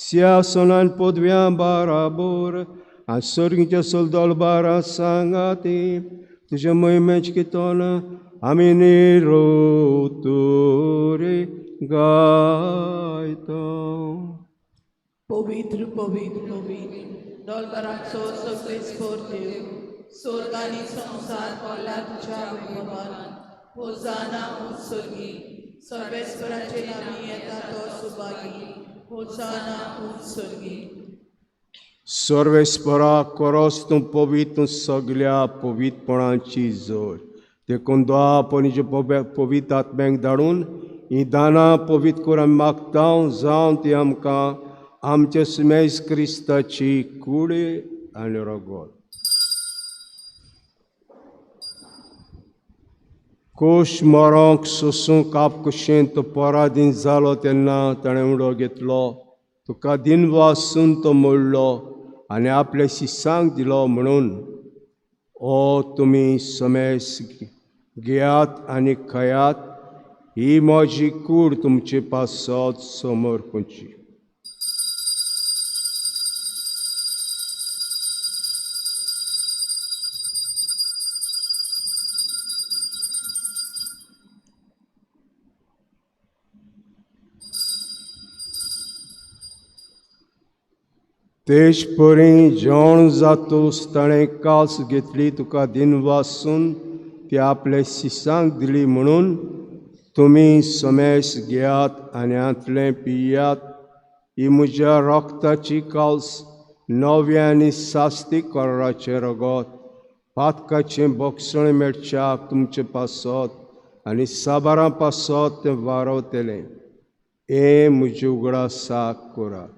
सिंहासनान पदव्यां बाराबोर आनी सर्गीच्या सोलदोल बारा सांगाती तुज्या मोहिमेच कितोन आमी निरोतुरी गायता. पवित्र पवित्र पवित्र डोलबाराचो सर्वेस्पर देव, स्वर्ग आनी संवसार पडला तुज्या वैभवान. होजाना उत्सर्गी, सर्वेस्पराचे नामी येता तो सुभागी. होजाना उत्सर्गी. सर्वेस्परा कोरोस तूं पवित्र, तूं सगल्या पवित्रपणाची जोड. देखून द्वापणीचे पवित्र आत्म्यांक धाडून ही दानां पवित्र कर आमी मागता, जावन ती आमकां आमचे सुमेज क्रिस्ताची कूड आनी रगत. कोश मरोंक सोसूंक आपकुशेन तो पराधीन जालो तेन्ना ताणें उडो घेतलो, तुका दिनवासून तो मोडलो आनी आपल्या शिसांक दिलो म्हणून ओ तुमी समेस घेयात आनी खायात, ही म्हजी कूड तुमचे पासत समर्पणची. तेच परी जेवण जातूस ताणें कास घेतली, तुका दिनवासून ती आपल्या शिसांक दिली म्हणून तुमी समेस घेयात आनी हांतलें पियात. ही म्हज्या रक्ताची कास, नव्या आनी सास्ती कराराचें रगत, पातकाचें बोगसण मेळच्याक तुमचे पासत आनी साबारां पासत तें वारवतलें. हें म्हजें उगडासाक करात.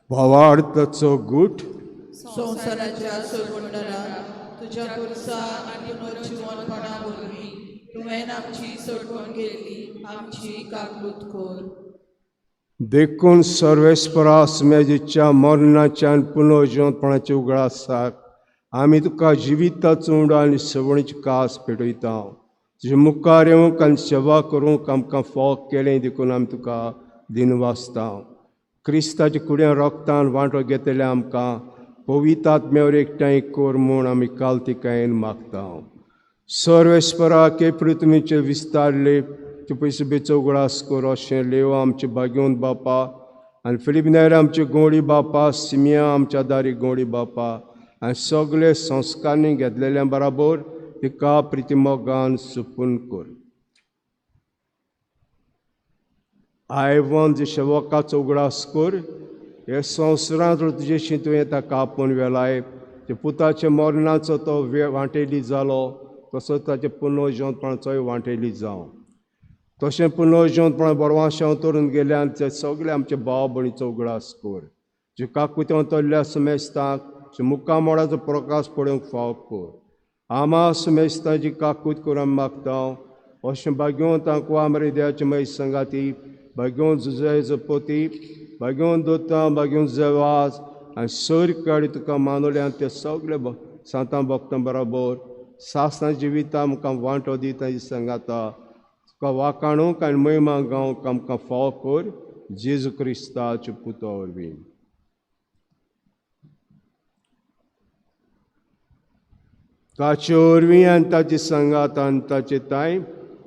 भावार्थाचो गूट. संवसाराच्या सोडवणदारा, तुज्या पुरसा आनी पुनर्जिवनपणा वरवीं तुवें आमची सोडवण केल्ली आमची काकूत कर. देखून सर्वेस्परा सुमेजीच्या मरणाच्या आनी पुनर्जिवंतपणाचे उगडासाक आमी तुका जिविताचो उंडो आनी सवणीची कास पेटयता. तुजे मुखार येवंक आनी सेवा करूंक आमकां फाव केलें देखून आमी तुका दिनवासता. क्रिस्ताच्या कुड्या रोगतान वांटो घेतले आमकां पवित्र आत्म्यावर एकठांय कर म्हूण आमी कालतिकायेन मागता. सर्वेस्परा के पृथ्वीचे विस्तारले ते पयशे बेचो उगडास कर अशें लेव आमचे भाग्योन बापा आनी फिलिपिनार आमचे गोडी बापा, सिमिया आमच्या दारी गोडी बापा आनी सगळे संस्कारांनी घेतलेल्या बराबर तिका प्रितिमोगान सुपून कर. आयवन जे शेवकाचो उगडास कर, हे संवसारांत तुजे तुवें ताका आपोवन वेलाय ते पुताच्या मरणाचो तो वांटेली जालो तसो ताचे पुनर्जिवंतपणाचोय वांटेली जावं. तशें पुनर्जिवंतपणा बरवाशें तरून गेल्यान ते सगळे आमचे भाव भयणीचो उगडास कर. जे काकुत्यां तल्ल्या सुमेस्ताक मुखा मोडाचो प्रकाश पडूंक फाव कर. आमा सुमेस्ताची काकूत करून मागता. अशें भाग्यवंतांक आमरे देवाचे मागीर संगाती भाग्यवंत जुजायचो पोती भाग्यवंत दोता भाग्यवंत जेवाज आनी सर काडी तुका मानवल्यान ते सगळे सांतां भक्तां बराबर सासना जिविता आमकां वांटो दिता सांगाता तुका वाकाणूंक आनी महिमा गावंक आमकां फाव कर जेजू क्रिस्ताच्या पुता वरवीं. ताचे वरवीं आनी ताचे सांगात आनी ताचे ताय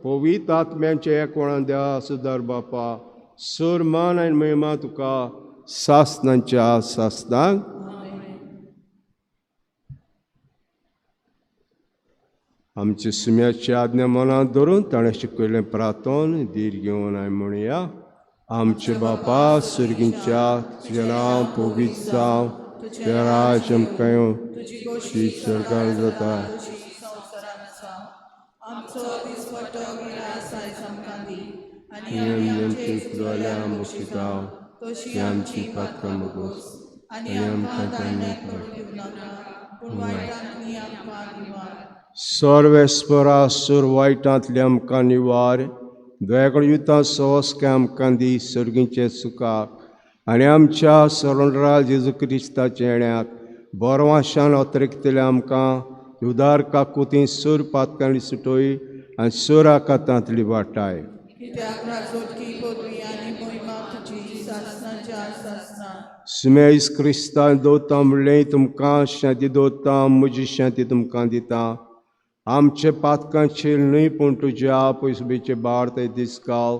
पवित्र आत्म्यांचे एकवणान देवा सुदार बापा सर मान आनी महिमा तुका सासनाच्या सासनाक. आमचे सुम्याची आज्ञा मनांत धरून ताणें शिकयलें प्रार्थन धीर घेवन आमी म्हणया. आमचे बापा सर्गीच्या तुजें नांव पवित्र जावं, तुजें राज्य आमकां येवं, तुजी सरकार जाता. आमचे जाल्यार बक्षिता ती आमची पात्रां बगोस आनी आमकां ताणें. सर्वेस्परा सूर वायटांतले आमकां निवार, दयाकड युतां सवस्काय आमकां दी सर्गीचे सुखाक आनी आमच्या सरणरा जेजू क्रिस्ताच्या येण्याक बरवाशान अतिरिक्तले आमकां उदार काकुती सूर पातकांनी सुटोय आनी सूर आकातांतली वाटाय. सुमेस क्रिस्तान दवरता म्हणलें तुमकां शांती दवरता, म्हजी शांती तुमकां दिता. आमचे पातकांचेर न्हय पूण तुज्या पयसुबेचे बाळ ते दिसकाल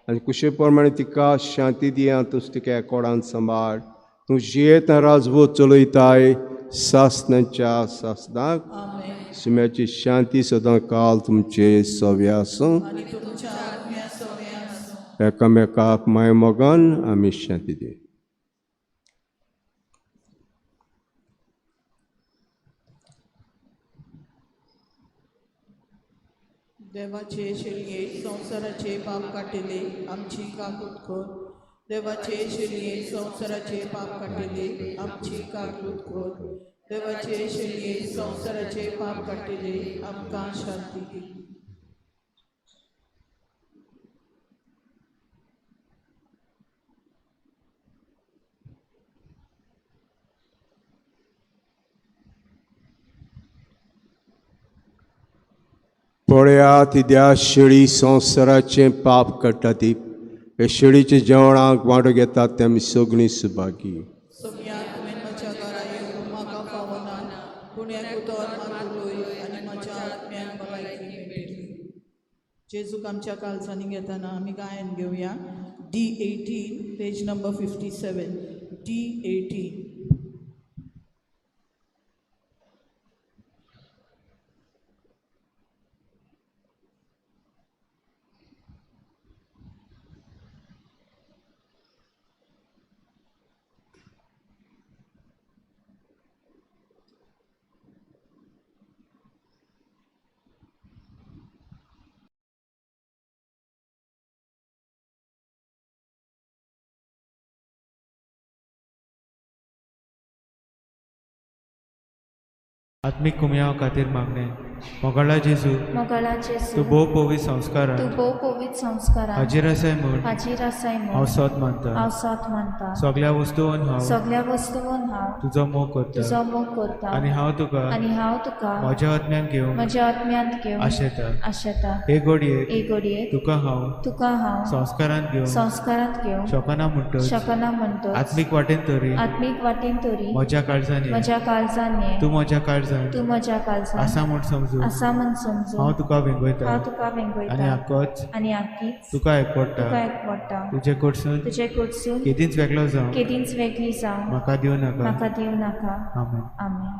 आनी कुशे प्रमाणे तिका शांती दिया. तूं तिका एकोडान सांबाळ. तूं जियेत राजवत चलयताय सासनाच्या सासनाक. सुम्याची शांती सदां काल तुमचे सव्या आसूं. एकामेकाक माय मोगान आमी शांती दी. देवाचे शेलये संवसाराचे पाप काडटले आमची काकूत कर. देवाचे शेलये संवसाराचे पाप काडटले आमची काकूत कर. देवाचे शेलये संवसाराचे पाप काडटले आमकां शांती दी. पळयात त्या शेळी संवसाराचें पाप काडटा ती हे शेळीच्या जेवणाक वांटो घेतात ते आमी सगळीं सुभागी. सोम्या तुवें म्हज्या घरा येवंक म्हाका फावना, पूण एक उतर मात उलय आनी म्हज्या आत्म्याक भलायकी मेळटली. जेजूक आमच्या काळजांनी घेतना आमी गायन घेवया. D18 page number 57. D18. आत्मीक कुमयाव खातीर मागणें. मोगाळा जेजू, मोगाळा जेजू, तूं भोव पवित्र संस्कारान तूं भोव पवित्र संस्कारान हाजीर आसाय म्हूण हाजीर आसाय हांव म्हूण सत मानता. हांव सत मानता. सगळ्या वस्तून हांव सगळ्या वस्तून हांव तुजो मोग करता तुजो मोग करता आनी हांव तुका आनी हांव तुका म्हज्या आत्म्यान घेवंक म्हज्या आत्म्यांत घेवन आशेता. आशेता. हे घडयेक हे घडयेक तुका हांव तुका हांव संस्कारान घेवंक संस्कारांत घेवंक शकना म्हणटच शकना म्हणटच आत्मीक वाटेन तरी आत्मीक वाटेन तरी म्हज्या काळजान ये. म्हज्या काळजान ये. तूं म्हज्या काळजान तूं म्हज्या काळजान आसा म्हूण समजून आसा म्हूण समजून हांव तुका वेंगयता हांव तुका आनी वेंगयता आकोच आनी आकीच तुका एकवडटा. तुका एकवडटा. तुजे कडसून तुजे कडसून केदींच वेगळो जावं केदींच वेगळी जावं म्हाका दिवं नाका. म्हाका दिवं नाका. आमेन. आमेन.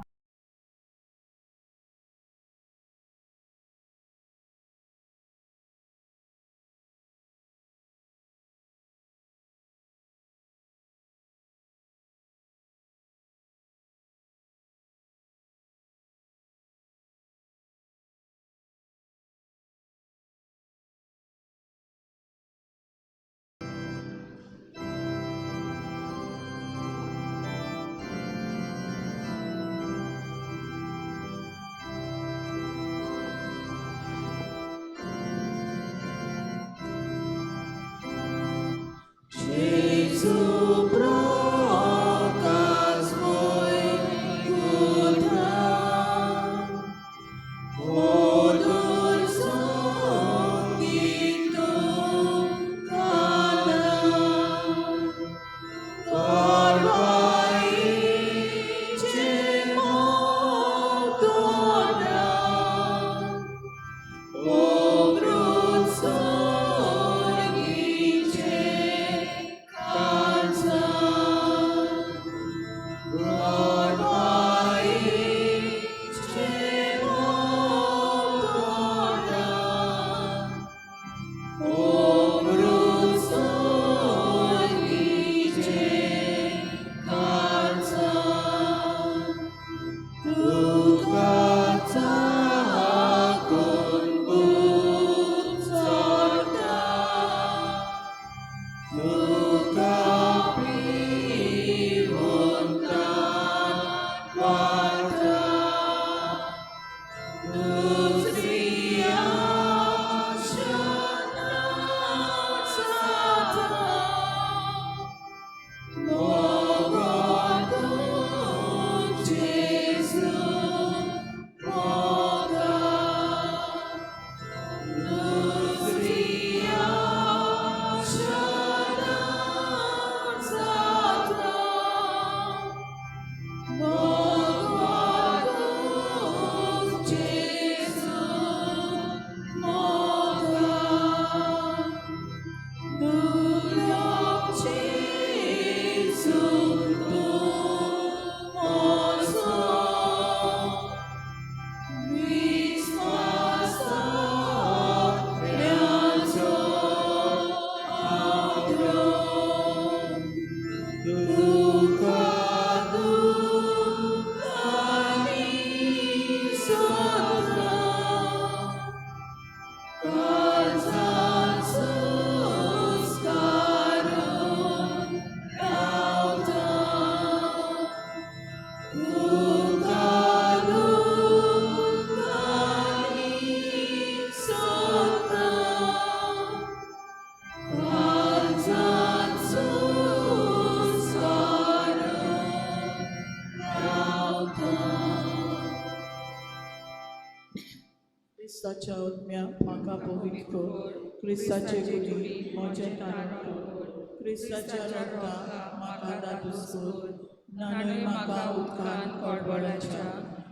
क्रिस्ताच्या आत्म्या म्हाका पवित्र कर. क्रिस्ताचे कुडी म्हजें तारण कर. क्रिस्ताच्या रक्ता म्हाका दादूस कर. न्हाणय म्हाका उदकान कोडबोळाच्या.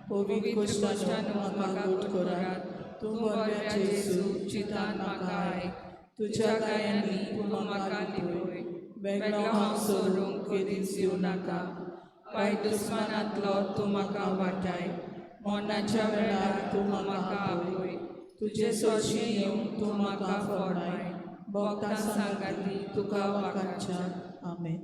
पवित्र कोश्टानो म्हाका गोट करात. तूं बऱ्या जेजू चिंतान म्हाका आयक. तुज्या गायांनी तूं म्हाका लिपय. वेगळो हांव सोरूंक केदींच दिवं नाका. वायट दुस्मानांतलो तूं म्हाका वाटाय. मरणाच्या वेळार तूं म्हाका आपय. तुजे सरशीं येवंक तूं म्हाका फॉर्माय. भोगता सांगाती तुका वाकाच्या. आमेन.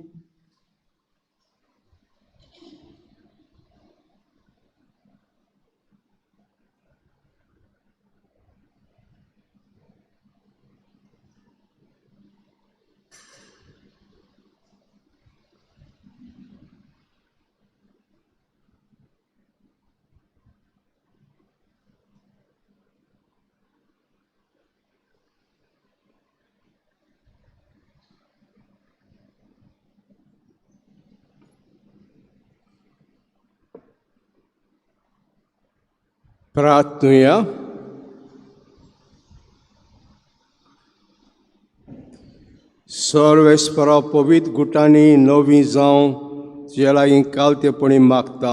प्रार्थनुया. सर्वेस्परा पवित्र गुटांनी नवी जावं तुज्या लागीं कालतेपणी मागता.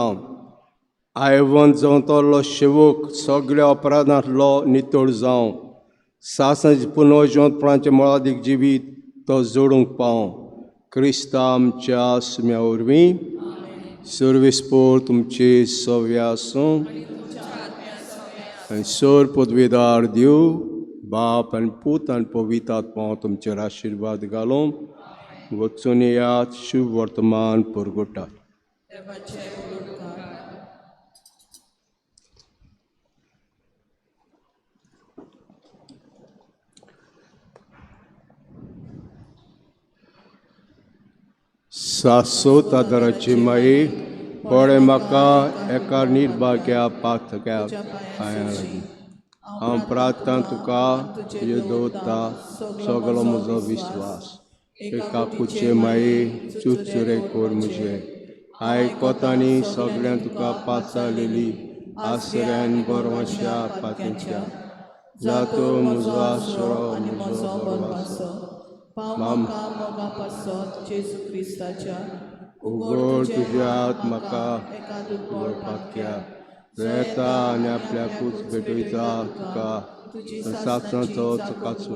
आयवन जावं तोल्लो शेवक सगळ्या अपराधांतलो नितळ जावं, सासणाचें पुनर्जिवंतपणाचें मोलादीक जिवीत तो जोडूंक पावं. क्रिस्ता आमच्या सुम्या वरवीं. सर्वेस्पोर तुमचे सव्य आसूं आनी सर पदवेदार देव बाप आनी पूत आनी पवित्र आत्मा तुमचेर आशिर्वाद घालूं. वचून येयात, शुभ वर्तमान परगटात. सासोत आदाराची माई पळे म्हाका एका निर्भाग्या पाथक्या पांयां लागीं. हांव प्रार्थना तुका तुजे दवरता सगलो म्हजो विस्वास. एका कुचे माये चुरचुरे कोर म्हजे आयकत आनी सगळ्यां तुका पाचारलेली आसऱ्यान बरवाच्या पातीच्या जातो म्हजो आसरो आनी म्हजो म्हजो बरवासो. बरवासो. पाव माम. म्हाका मोगा पासत जेजू क्रिस्ताच्या. उगड तुजे हात म्हाका एका दुर्बळ पाक्या येता आनी आपल्याकूच भेटयता तुका तुजी सासणाचो चकाचो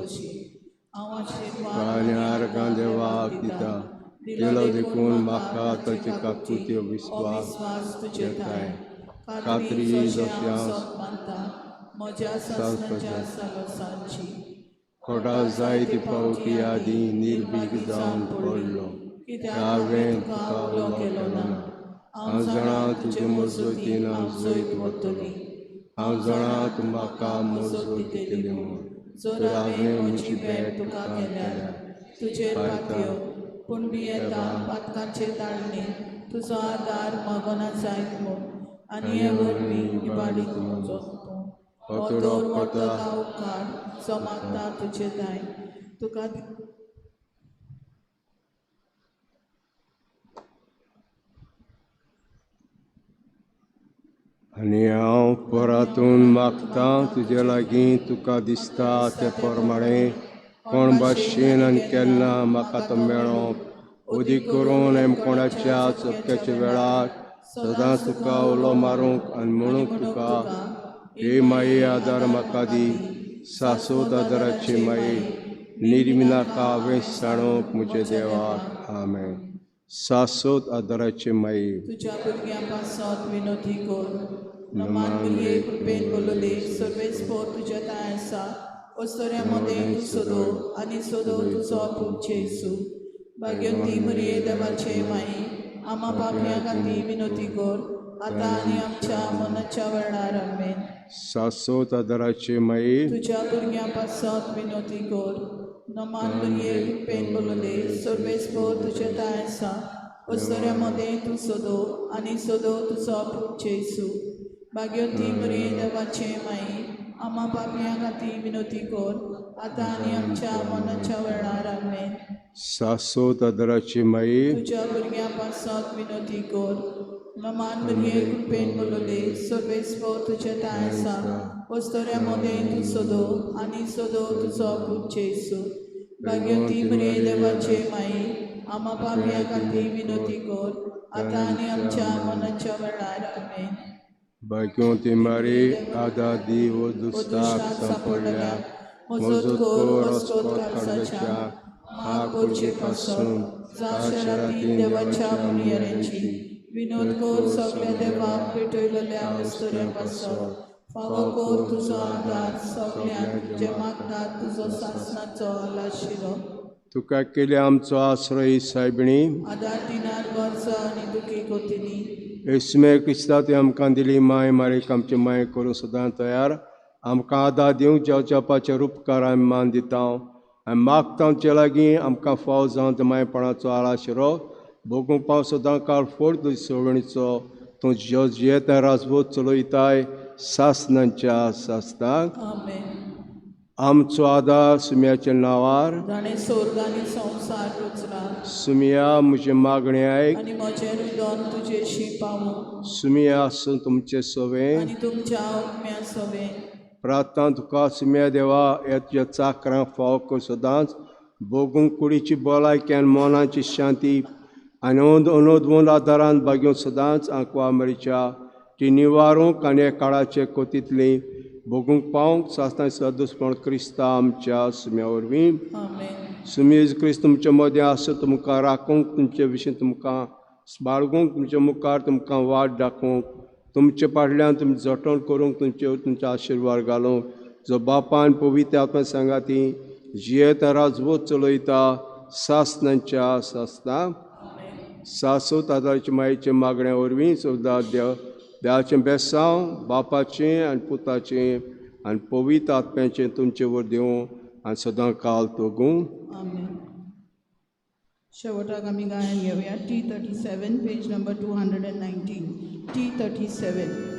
हांव आशिर्वाद आनी आर्गां देवाक दिता दिलो देखून म्हाका ताचे काकुत्यो विस्वास विस्वास तुजे येताय. ठांय खात्री खात्री जशें जशें हांव हांव सोद मानता म्हज्या सासणाच्या सालोसांची. कोटा जायते फावटी आदीं निर्भीक जावन पडलो, हांवें तुका उलो केलो ना. हांव जाणा तुजे मजतीन हांव जैत वतलो. हांव जाणा तूं म्हाका मजत दितली म्हूण. जर हांवें म्हजी भेट तुका केल्यार तुजेर पातयो, पूण भियेता पातकाचे ताळणे तुजो आदार मागना जायत म्हूण आनी हे वरवीं इबाडीत म्हजो तूं. हो तर मर्तका उपकार जो मागता तुजे ठांय तुका. आनी हांव परातून मागतां तुजे लागीं तुका दिसता ते प्रमाणें कोण भाशेन आनी केन्ना म्हाका तो मेळोंक अदीक करून हेमकोणाच्या चपक्याच्या वेळार सदांच तुका उलो मारूंक आनी म्हणूंक तुका, हे माये आदार म्हाका दी. सासोत आदाराची माये निर्मिनाका हांवें सांडूंक म्हज्या देवाक. आमेन. सासोत आदाराची माये तुज्या भुरग्यां पासत विनोती कर. नमान भुरगे कृपेन बोलले सर्वेस्पोर तुज्या ठांय आसा. ओसऱ्या मदें तूं सोदो आनी सोदो तुजो पूत जेजू. भाग्यवंती मरिये देवाचे माई आमा पापयां खातीर विनोती कर आतां आनी आमच्या मनाच्या वेळार. आमेन. सासोत आदाराची माये तुज्या भुरग्यां पासत विनोती कर. नमान भुरगे कृपेन बोलले सर्वेस्पोर तुज्या ठांय आसा. ओसऱ्या मदें तूं सोदो आनी सोदो तुजो पूत जेजू. भाग्यवंती मरिये देवाचे माई आमा पापयां खातीर विनोती कर आतां आनी आमच्या मनाच्या वेळार. आमेन. सासोत आदाराची माये तुज्या भुरग्यां पासत विनोती कर. नमान भुरगे कृपेन बोलले सर्वेस्पोर तुज्या ठांय आसा. वस्तोऱ्या मदें तूं सोदो आनी सोदो तुजो पूत जेजू. भाग्यवंती मरिये देवाचे माई आमा पापयां खातीर विनोती कर आतां आनी आमच्या मनाच्या वेळार. आमेन. भाग्यवंती मारी आदार दी वो दुस्ताक सांपडल्या मजत कर अस्कोत काडच्या माग करचे पासून जाशराती देवाच्या मुनियरांची विनोद कर सगळ्या देवाक पेटयलेल्या वस्तुऱ्या पासत. फावो कर तुजो आदार सगळ्यांक जे मागतात तुजो सासणाचो आलाशिरो. तुका केले आमचो आश्रय सायबिणी. आदार दिनार गरजा आनी दुखी गोतीनी. येसुमे क्रिस्ता तुवें आमकां दिली माय मारीक आमची माय करूं सदां तयार आमकां आदार दिवंक जेवपाच्या रुपकार आमी मान दिता आनी मागता आमचे लागीं आमकां फाव जावन त्या मायपणाचो आळाशिरो भोगूंक पाव सदां काळ फोड तुजी सवणीचो तूं जो जियेता राजबोध चलयताय सासणांच्या सासणाक. आमेन. आमचो आदार सुम्याच्या नांवार. जाणें सोर्ग आनी संवसार रचला. सुमिया म्हजें मागणें आयक. आनी म्हजें रुदन तुजेशी पावूं. सुमिया आसूं तुमचें सवें. आनी तुमच्या आत्म्या सवें. प्रार्थना तुका सुम्या देवा, ह्या तुज्या चाकरांक फावो कर सदांच भोगूंक कुडीची भलायकी आनी मनाची शांती आनी अनोदवंद आदारान बागेवन सदांच आंकवा मरिच्या ती निवारूंक आनी ह्या काळाचे कोतींतली भोगूंक पावंक सासणां सदुसपण क्रिस्ता आमच्या सुम्या वरवीं. आमेन. सुमी जेजू क्रिस्त तुमचे मदें आसूं, तुमकां राखूंक, तुमचे विशीं तुमकां बाळगूंक, तुमचे मुखार तुमकां वाट दाखोवंक, तुमचे फाटल्यान तुमी जतन करूंक, तुमचेर तुमचे आशिर्वाद घालूंक, जो बापान पवित्र आत्मा सांगाती जियेता राजवत चलयता सासनांच्या सासना. सासो तादाचे मायेचे मागण्या वरवीं सदां देव देवाचें बेसांव बापाचें आनी पुताचें आनी पवित्र आत्म्याचें तुमचे वर दिवं आनी सदां काल तोगूं. आमेन. शेवटाक आमी गायन घेवया. T 37, page number 219, T 37.